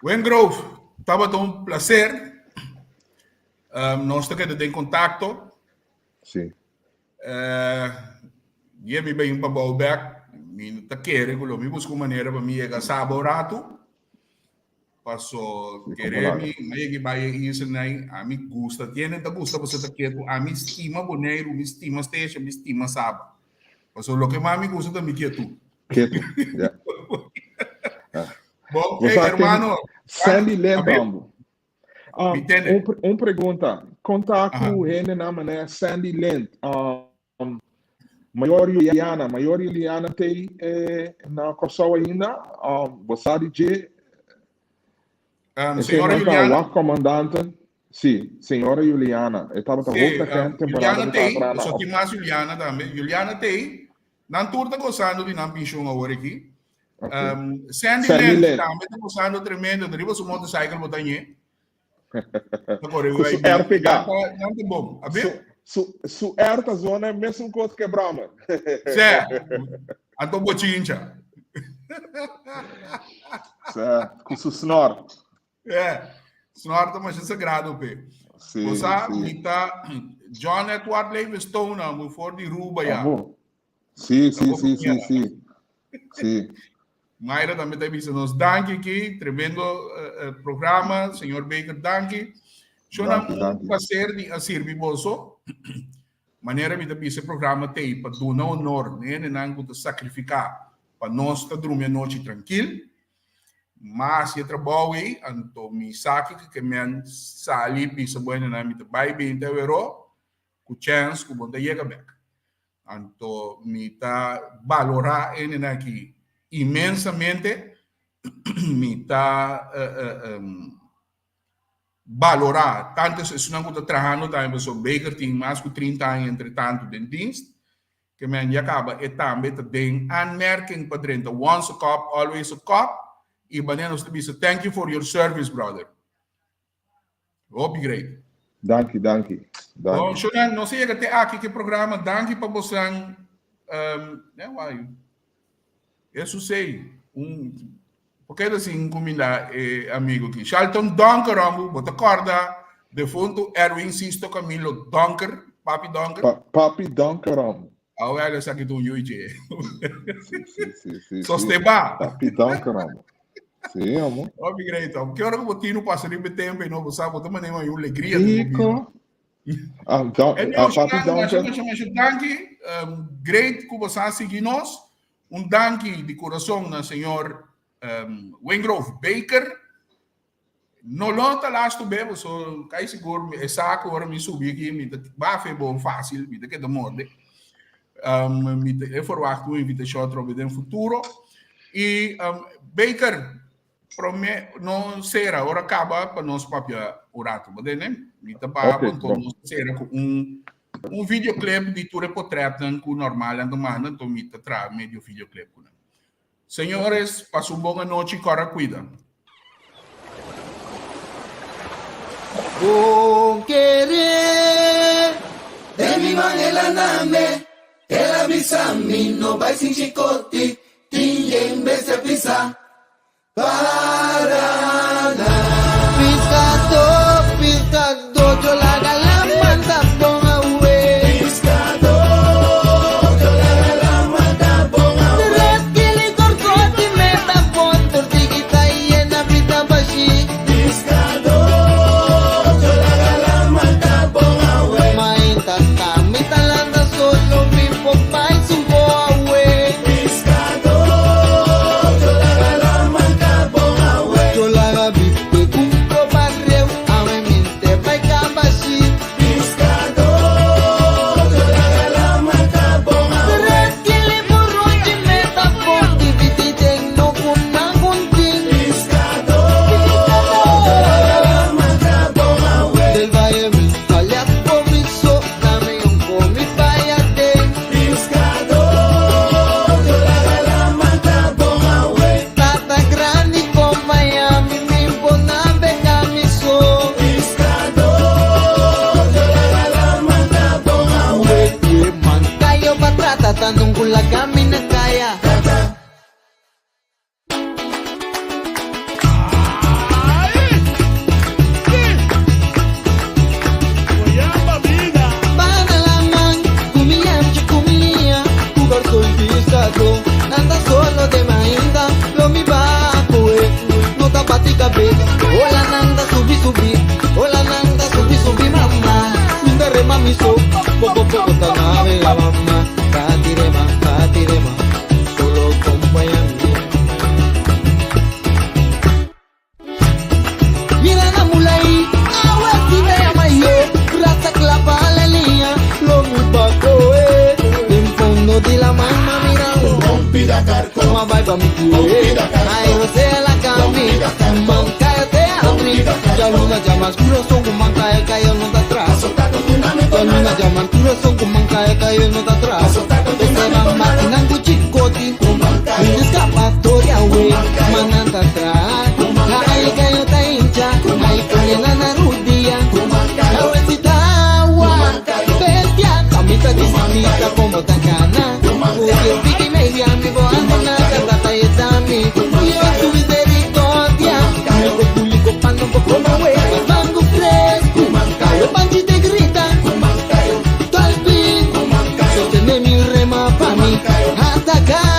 Speaker 2: Wingrove, tabata un plaser. Nos ta keda den kontakto.
Speaker 3: Si.
Speaker 2: Dia mi bin pa bou bek, mi ta kere ku lo mi buska un manera pa mi yega Saba un ratu. Paso
Speaker 3: Sí,
Speaker 2: kere
Speaker 3: como
Speaker 2: mi, mi yega bai e isla nai, ami gusta, tiene ta gusta paso ta ketu, ami stima Boneiru, mi stima Statia, mi stima Saba. Paso loke mas mi gusta ta mi ketu.
Speaker 3: Ketu, ja.
Speaker 2: Bon,
Speaker 3: Bo
Speaker 2: hey,
Speaker 3: sa ken
Speaker 2: hermano.
Speaker 3: Sandy Lin
Speaker 2: A ver.
Speaker 3: tambo.
Speaker 2: Mi tende.
Speaker 3: Un pregunta. Konta ku hende na manera Sandy Lind. Mayor Juliana. Mayor Juliana te na Kòrsou ainda. Bo sa di dje?
Speaker 2: Señora
Speaker 3: Ese
Speaker 2: Juliana.
Speaker 3: Wak comandante. Si, señora Juliana. E tabata
Speaker 2: Sí,
Speaker 3: hopi agente temporada
Speaker 2: Juliana
Speaker 3: ku
Speaker 2: tei,
Speaker 3: tabata na
Speaker 2: so tin mas Juliana tambe. Juliana tei, nan tur ta gozando di nan pensioen awor aki.
Speaker 3: Okay.
Speaker 2: Sandy
Speaker 3: Sandy
Speaker 2: Lent
Speaker 3: Lent.
Speaker 2: tambe ta gozando tremendo. Riba su motorcycle bo ta ñe. Ta corre
Speaker 3: Ku su
Speaker 2: bai.
Speaker 3: R pegá.
Speaker 2: Nan ta bom. A ver?
Speaker 3: Su R ta zona mesun kos ke Brahman.
Speaker 2: Sè. Anto bochincha.
Speaker 3: Sè, ku su snor.
Speaker 2: Yeah. Snor ta masha sagrado p'e.
Speaker 3: Sí,
Speaker 2: Bo sa,
Speaker 3: sí.
Speaker 2: mi ta John Edward Livingstone, bo for di Ruba ya.
Speaker 3: Abo. Sí, sí,
Speaker 2: Abo
Speaker 3: sí, sí,
Speaker 2: compañera.
Speaker 3: sí. Sí.
Speaker 2: Mayra tambe ta bisa nos danki aki, tremendo programa, señor Baker danki. Shona,
Speaker 3: Danki,
Speaker 2: un
Speaker 3: danki.
Speaker 2: placer di a sirbi boso. Manera mi ta bisa e programa t'ei pa duna honor na hendenan ku ta sakrifiká pa nos ta drumi anochi trankil. Mas e trabou ei, anto mi sa kiko ke men sali bisa bo hendenan mi ta bai bin te aweró ku chèns ku bo ta yega bèk. Anto mi ta balorá hendenan aki inmensamente, mi ta balorá tantu esunnan ku ta trahando tambe pasobra Baker tin mas ku 30 aña entre tantu den dienst ke men ya kaba e tambe ta den aanmerking pa drenta once a cop always a cop i manera nos ta bisa thank you for your service brother hopi great.
Speaker 3: Danki danki
Speaker 2: Bon
Speaker 3: danki.
Speaker 2: Shonan nos a yega te aki ke programa danki pa bosan Esusei un Por keda sin kuminda e amigo aki? Shalton Donker hombo, bo ta korda defuntu Erwin Sisto Camilo Donker, Papi Donker?
Speaker 3: Pa, Papi Donker hombo.
Speaker 2: Awel esaki ta un yui dje.
Speaker 3: Si, si, si, si, si.
Speaker 2: Sosteba.
Speaker 3: Papi Donker hombo. Si, hombo.
Speaker 2: Hopi great, hombo. Ki ora ku bo tinu pasa riba e tempo ei no, bo sa bo ta manera un alegria den bo bida.
Speaker 3: Kiko? Ah, don,
Speaker 2: Anyway,
Speaker 3: ah, Papi
Speaker 2: masha,
Speaker 3: Donker.
Speaker 2: masha, masha danki. Great ku bo sa sigui nos. Un danki di kurason na señor Wingrove Baker. No lo ta lastu be, paso kai sigur e sa ku ora mi subi aki mi ta bafe bon fácil, mi ta keda morde. Mi ta e verwacht un invitashon atrobe den futuro. I Baker, prome no sera, ora kaba pa nos papia un ratu, bo tende? Mi ta ba
Speaker 3: Ok,
Speaker 2: anto
Speaker 3: bon.
Speaker 2: nos sera ku un Un videoclip di tur e potretnan cu normal nan ta manda, anto mi ta traha medio videoclip cu nan. Señores, pasa un bon anochi, cora cuida.
Speaker 4: Bon kere den mi man el a name, el a bisa mi no bai sin chikoti, tin yen bestia pisa. Paraná. Piskadó, piskadó, yo laga laman ta bon awe. Piskadó, yo laga laman ta bon awe. Tres kili korkoti me ta bon, tortigita yena pita bashi. Piskadó, yo laga laman ta bon awe. Mainta ta mi ta landa solo mi por bai sumbo awe. Tata grandi con Miami, mi por navega mi so. Man kayo pa trata, tanong kulaga mi na kaya. Bana laman, ku mi lamchi ku mi liña, ku garson piskadó. Nan ta solo den mainta, lo mi ba kohe, no ta bati kabes. Ola nan ta subi subi, ola nan ta subi subi mama. Mi ta rema mi so, poko poko ta navega mama. Bati rema, bati rema, solo kompaña mi. Mira na mulai, awe si ta yama yo, brasa klapa la liña, lo mi pa kohe. Den fondo di la man m'a mira un m'a bai pa mi kue. Ai rosea la kami, man kaya te abri. Ya luna llama kurason ku man kaya kaya no ta tras. Ya luna llama kurason ku man kaya kaya no ta tras. Ese man makinan ku chikoti, un escapatoria we, manan ta tras. Ay kayo ta hincha, ay pone na na rudia. Awesita awa, bestia, kamita disita como ta cana. Porque piki media mi bo andona tata yetami. Dios su misericordia, mi ko publico pano ko como we. ataká.